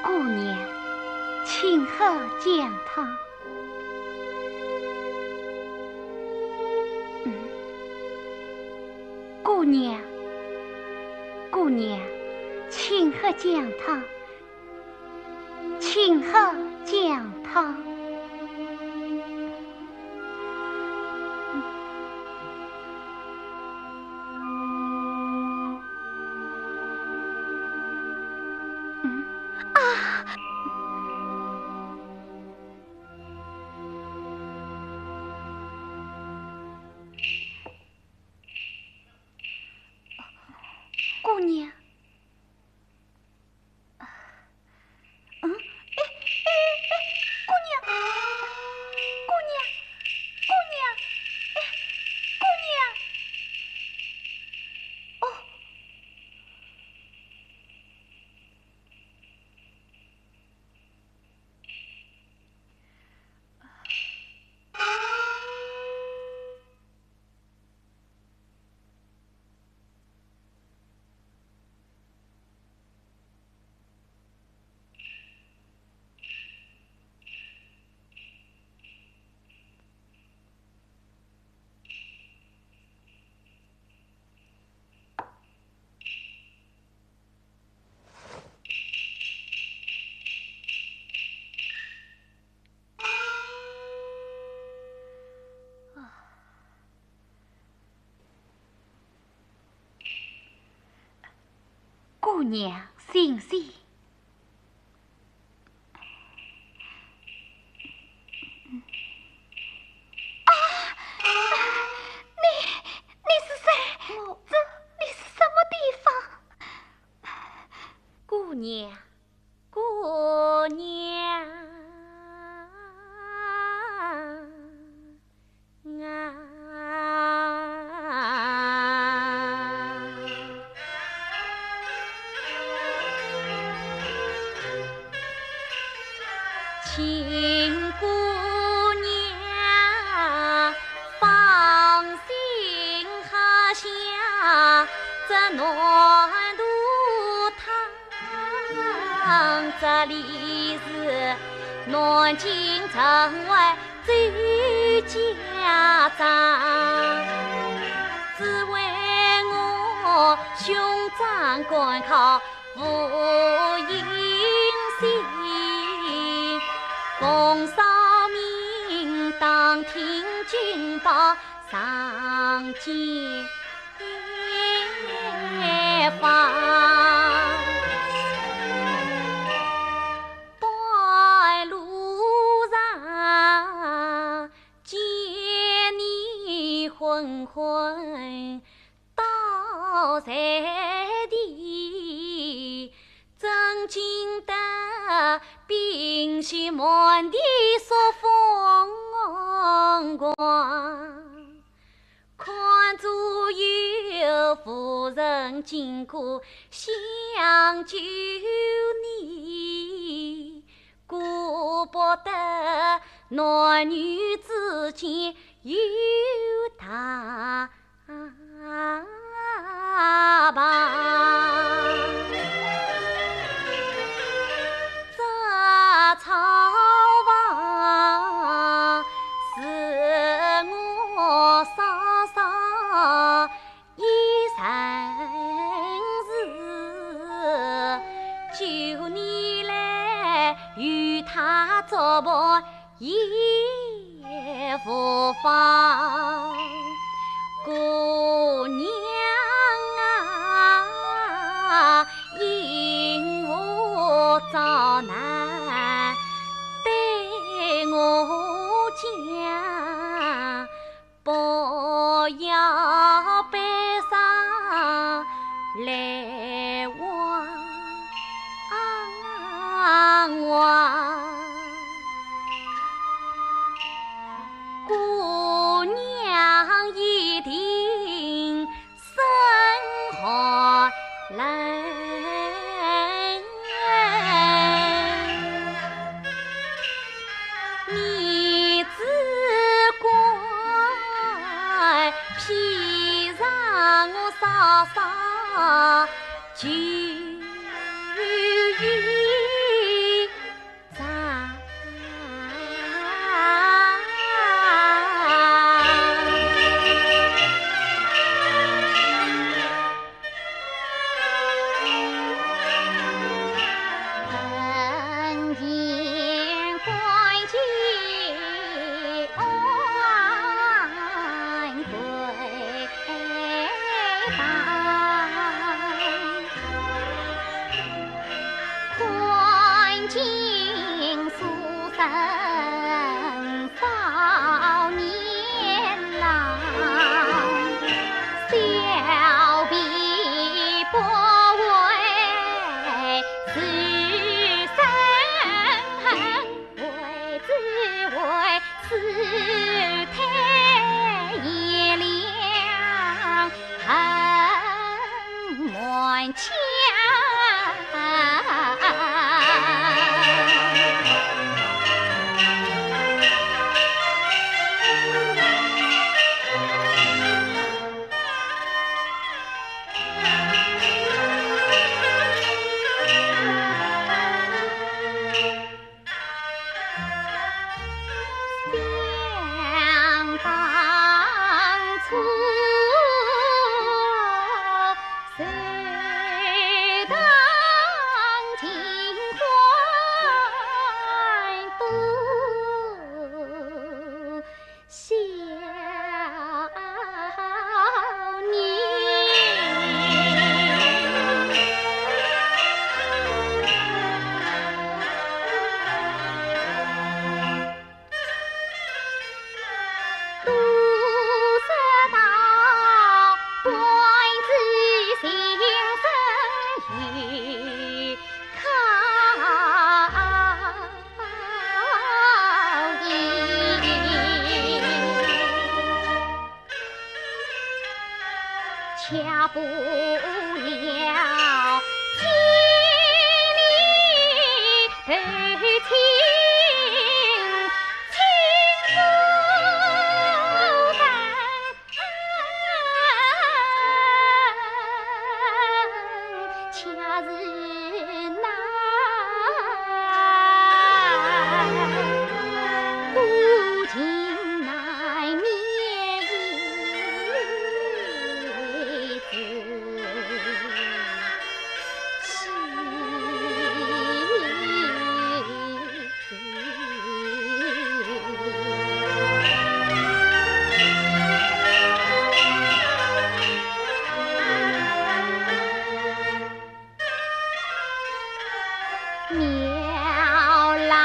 姑娘，请喝姜汤。嗯。姑娘，姑娘，请喝姜汤。 请喝姜汤。嗯，啊！姑娘。 嗯？哎，哎，哎，姑娘，姑娘，醒醒。啊，你，你是谁？我，这里是什么地方？姑娘，姑娘啊。不了千里投亲，亲不分。 恰似那苦尽难眠夜之妻。 庙廊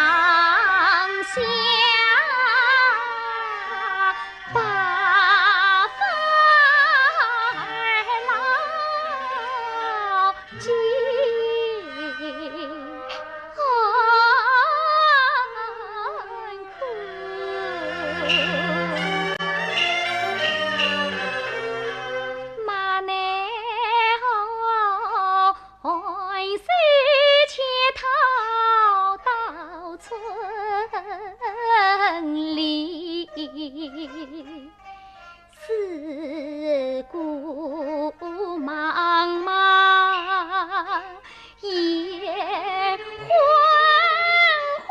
下，白发老 姐安康。马奈何汗水却沱到春里。 四顾茫茫，眼昏花。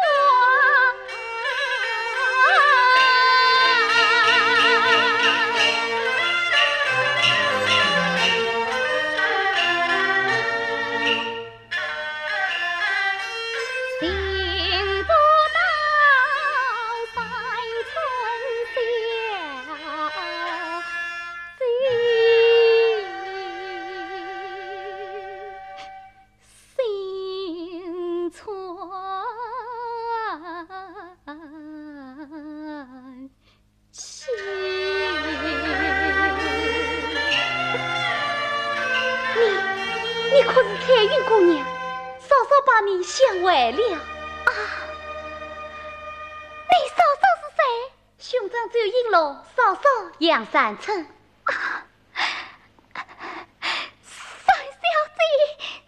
寻不到三春小姐。 新春去。你，你可是彩云姑娘？嫂嫂把你想坏了。啊，你嫂嫂是谁？兄长周应龙，嫂嫂杨三春。 啊，三小姐，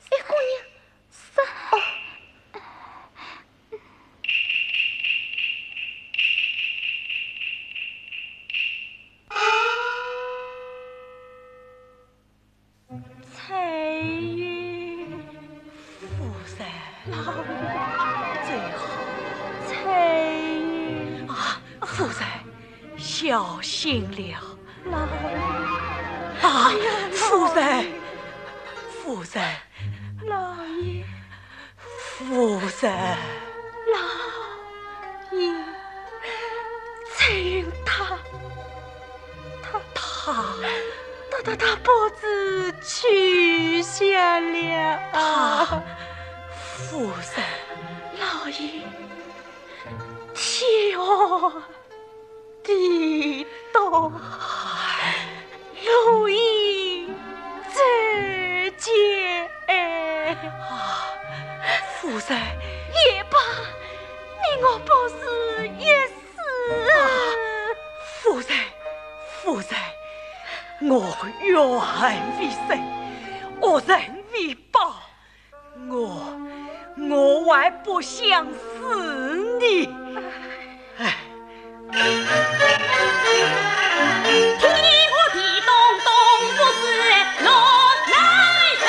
小姑娘，三……哦。彩云。夫人。老爷。最好。彩云。啊，夫人，小心了。 老爷。啊，夫人，夫人。老爷。夫人。老爷，彩云她，她，她，她，她，她不知去向了啊。她，夫人。老爷，天寒 地冻，路莺啧尖。啊，夫人。也罢，你我不死也死。啊，夫人，夫人，我怨恨未生，恶人未报。 我，我还不想死呢。哎。天寒地冻冻不是落难人，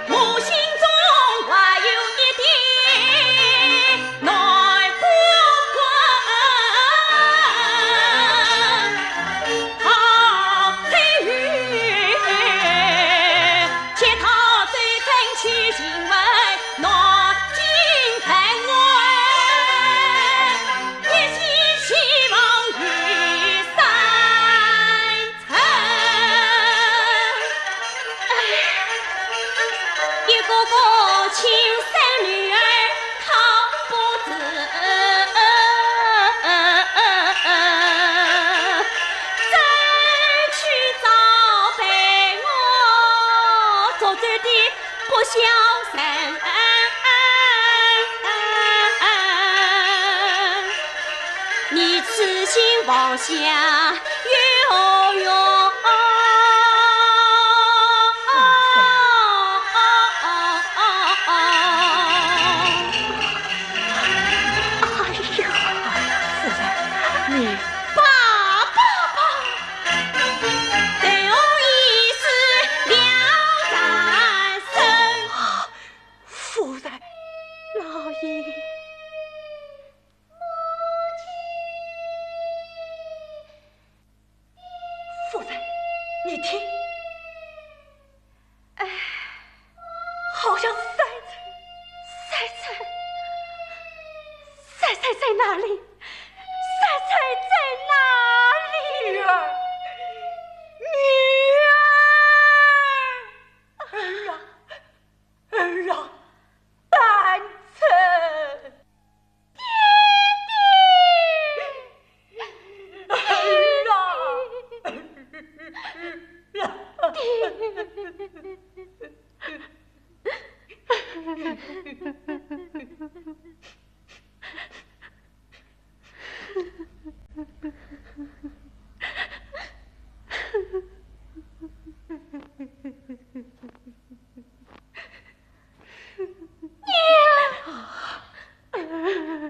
我心中还有一点 难过关。好彩云，且讨周生去请问南京城外，一心希望与山 哎，一个个亲生女儿靠不住，怎去找陪我做主的不孝人？你痴心妄想有何用？你听，哎，好像赛菜。赛菜？赛菜在哪里？赛菜在哪里？女儿，女儿，儿啊，儿啊，丹青。 爹爹！儿啊！爹！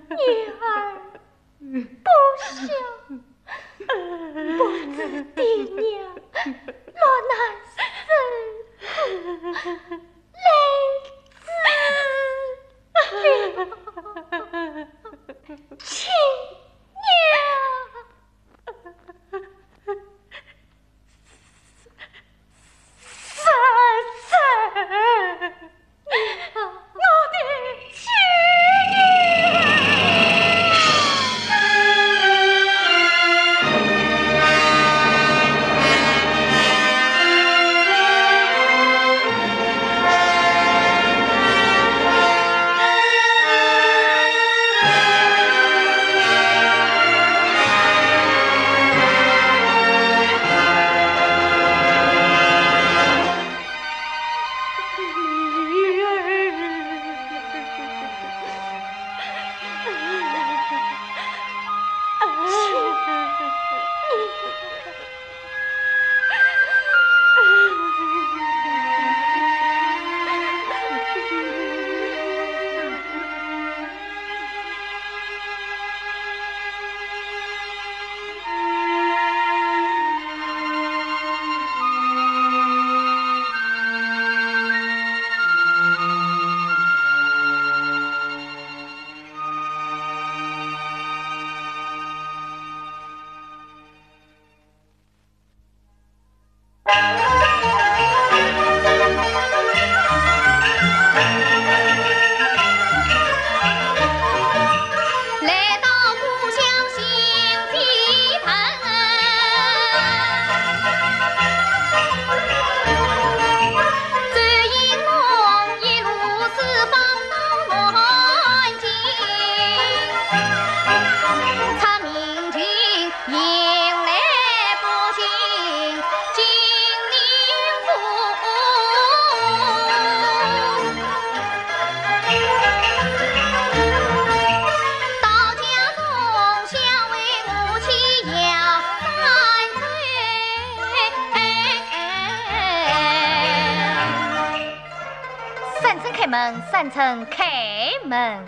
女儿，女儿，不孝，不知爹娘落难受苦，累死了亲娘。 三岁，我的亲娘。 三春开门，三春开门。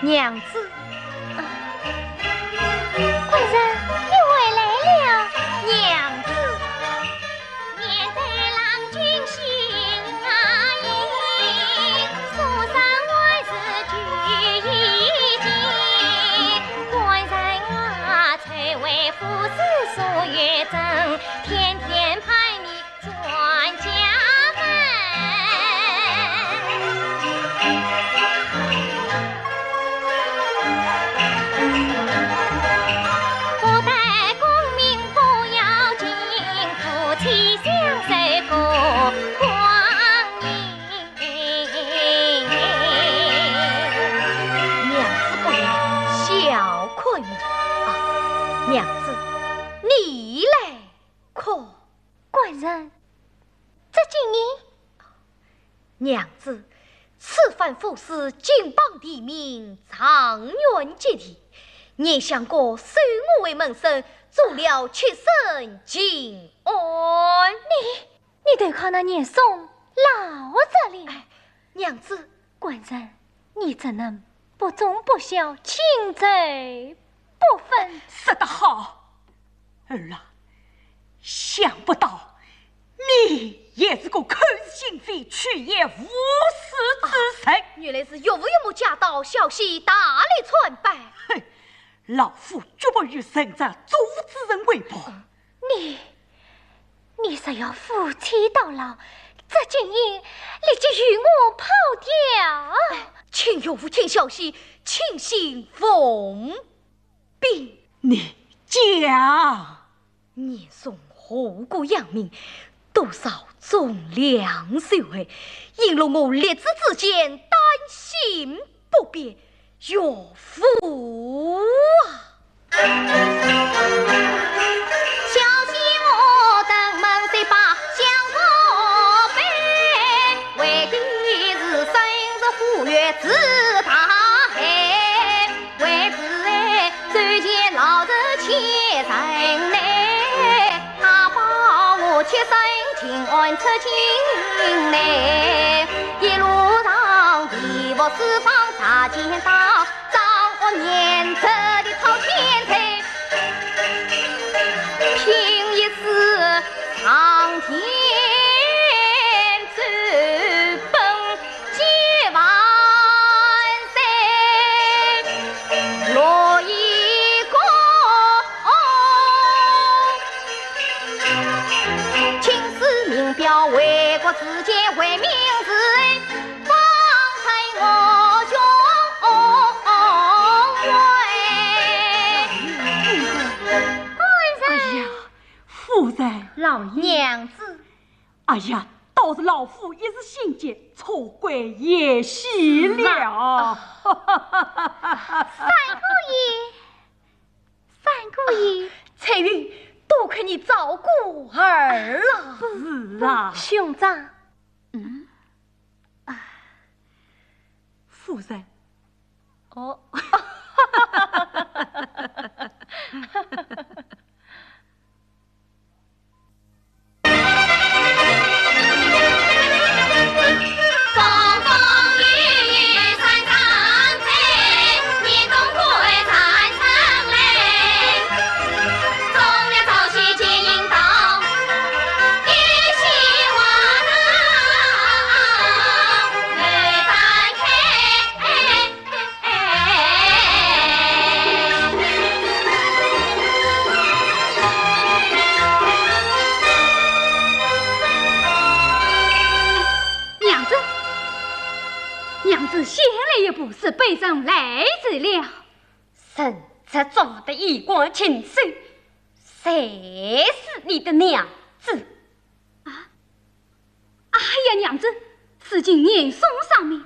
娘子。官人，你回来了。娘子。 娘子不要小看你啊，娘子，你来看。官人，这金印？娘子，此番府司金榜题名，状元及第，严相国收我为门生，做了七省巡按。你 你投靠那严嵩老贼了？哎，娘子。官人，你怎能不忠不孝，轻贼不分？说得好，儿啊，想不到你也是个口是心非、曲也无词之人。啊，原来是岳父岳母驾到，小婿大礼参拜。哼，老夫绝不与人家做主之人为伴。你，你若要夫妻到老，这金印立即与我抛掉。哎，请岳父、请小婿清心奉 禀。你讲。年送后国扬名，多少忠良秀才，因了我立子之见，担心不便，岳父啊！小婿我登门接把相国拜，为的是生日虎跃之大海。 为子哎，走前老子千人来，他把我七省巡按出京来，一路上地府四方查检到，张恶念子的讨钱财，拼一世上天走奔 几万岁，落一个青史名表，为国之间为民事，方才我兄哎。哎呀，夫人。老爷。娘子。 哎呀，倒是老夫一时心急，错怪贤婿了。是啊。三姑爷，三姑爷。翠云，多亏你照顾儿啊。是啊。兄长。嗯？啊。夫人。哦。娘子，娘子，先来一步，是卑人来迟了。人这桩的衣冠禽兽，谁是你的娘子？啊？ 哎呀，娘子，如今严嵩丧命，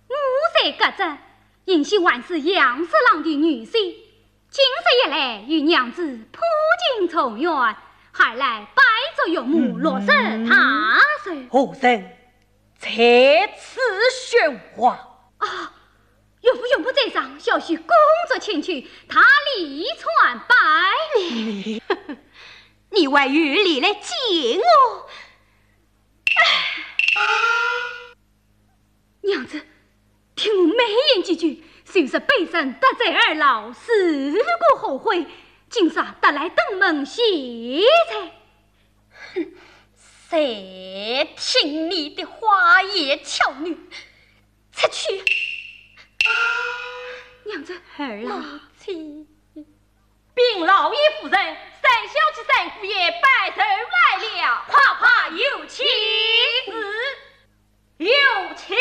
我在革职，原先还是杨十郎的女婿，今日一来与娘子破镜重圆，还来拜祝岳母六十大寿。何人在此喧哗？啊，岳父岳母在上，小婿恭祝千秋，大礼参拜。你，你还有脸来见我？ 娘子，听我美言几句，就是卑人得罪二老，如果后悔，今日特来登门谢罪。哼，谁听你的花言巧语？出去。娘子。儿啊。母亲。 禀老爷夫人，三小姐、三姑爷拜寿来了，快快有请。是，有请。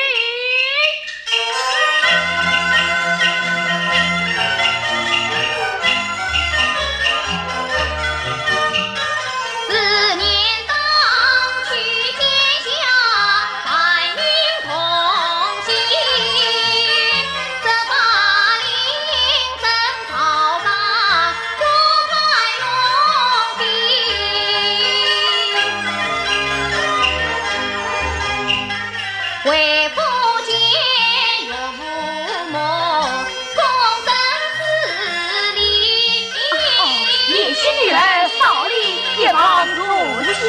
贤婿女儿，少礼一旁坐下。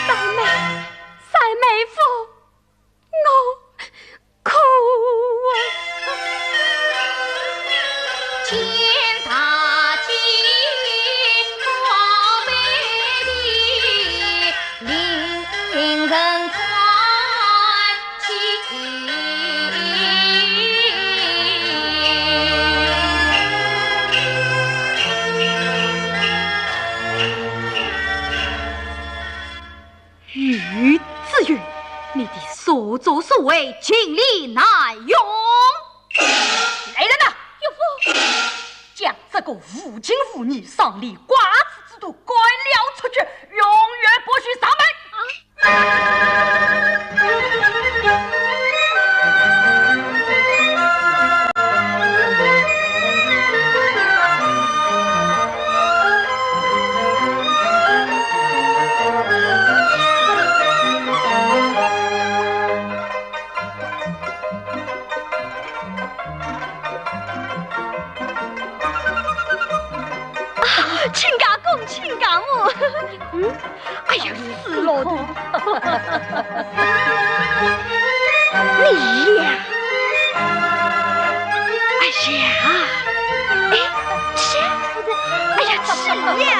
三妹，三妹夫，我苦啊。被情理难容。来人呐，岳父，将这个无情无义、上联寡子之徒赶了出去，永远不许上门。啊！亲家公，亲家母。嗯？哎呀，死老头！你呀！哎呀！哎，是，哎呀，是呀！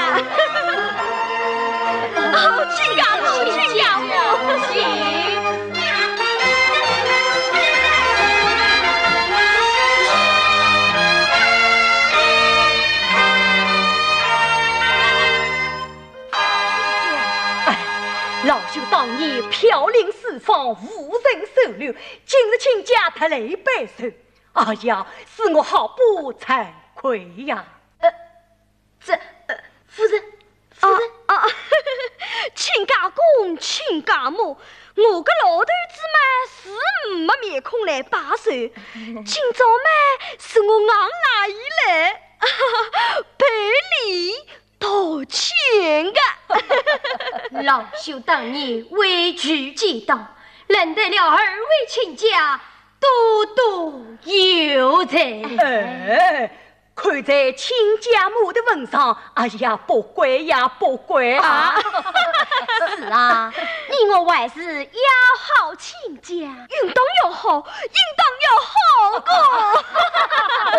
哦，亲家母，亲家母。 哎，老朽当年飘零四方，无人收留，今日亲家特来拜寿，哎呀，使我好不惭愧呀。呃，这，呃，夫人，夫人。啊，啊，亲家公，亲家母，我个老头子嘛是没面孔来拜寿，今朝嘛是我硬拉伊来赔礼 道歉个。老朽当年畏惧极大，认得了二位亲家，多多有罪。哎，看在亲家母的份上，哎呀，不怪呀，不怪啊。啊，是啊，你我还是要好亲家。应当要好，应当要好个。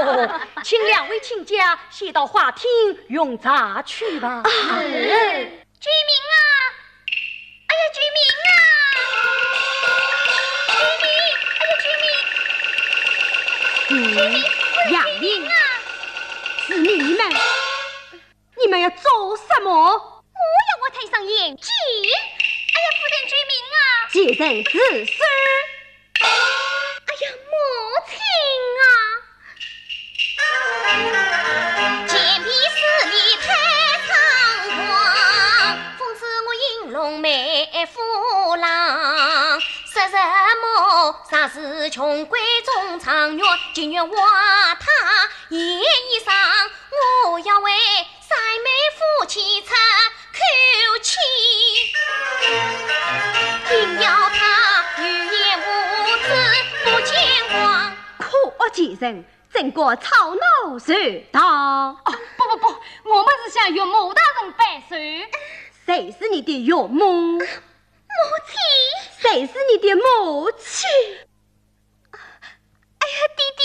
哦，请两位亲家 先到花厅用茶去吧。是。救命啊！哎呀，救命啊！救命！哎呀，救命！救命！夫人，救命啊！是你们，你们要做什么？我要我太上眼睛。哎呀，夫人，救命啊！贱人住手！ 哎呀，母亲啊！ 可恶贱人，竟敢吵闹邪道！哦，不，不，不，我们是向岳母大人拜寿。谁是你的岳母？母亲。谁是你的母亲？哎呀，爹爹，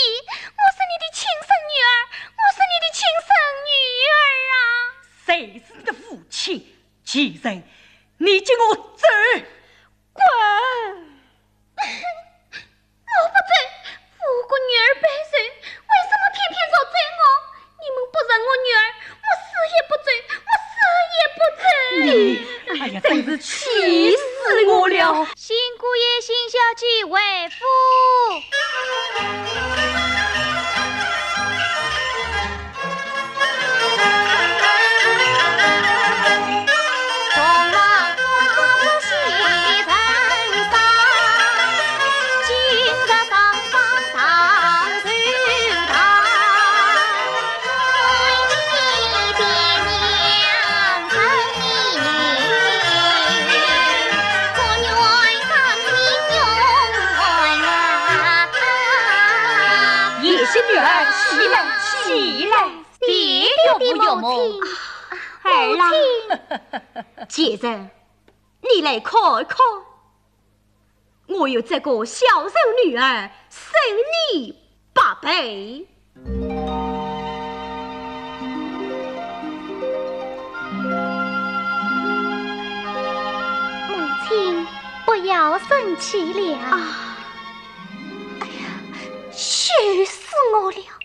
我是你的亲生女儿，我是你的亲生女儿啊！谁是你的父亲？贱人，你给我走！滚！ 我不走，我个女儿拜寿，为什么偏偏要走我？你们不认我女儿，我死也不走，我死也不走。你，哎呀，真是气死我了！新姑爷、新小姐回府。贤侄女儿，起来，起来。爹爹，母亲。儿啊。母亲。贱人，你来看看，我有这个孝顺女儿，胜你百倍。母亲，不要生气了。啊。哎呀，羞死我了！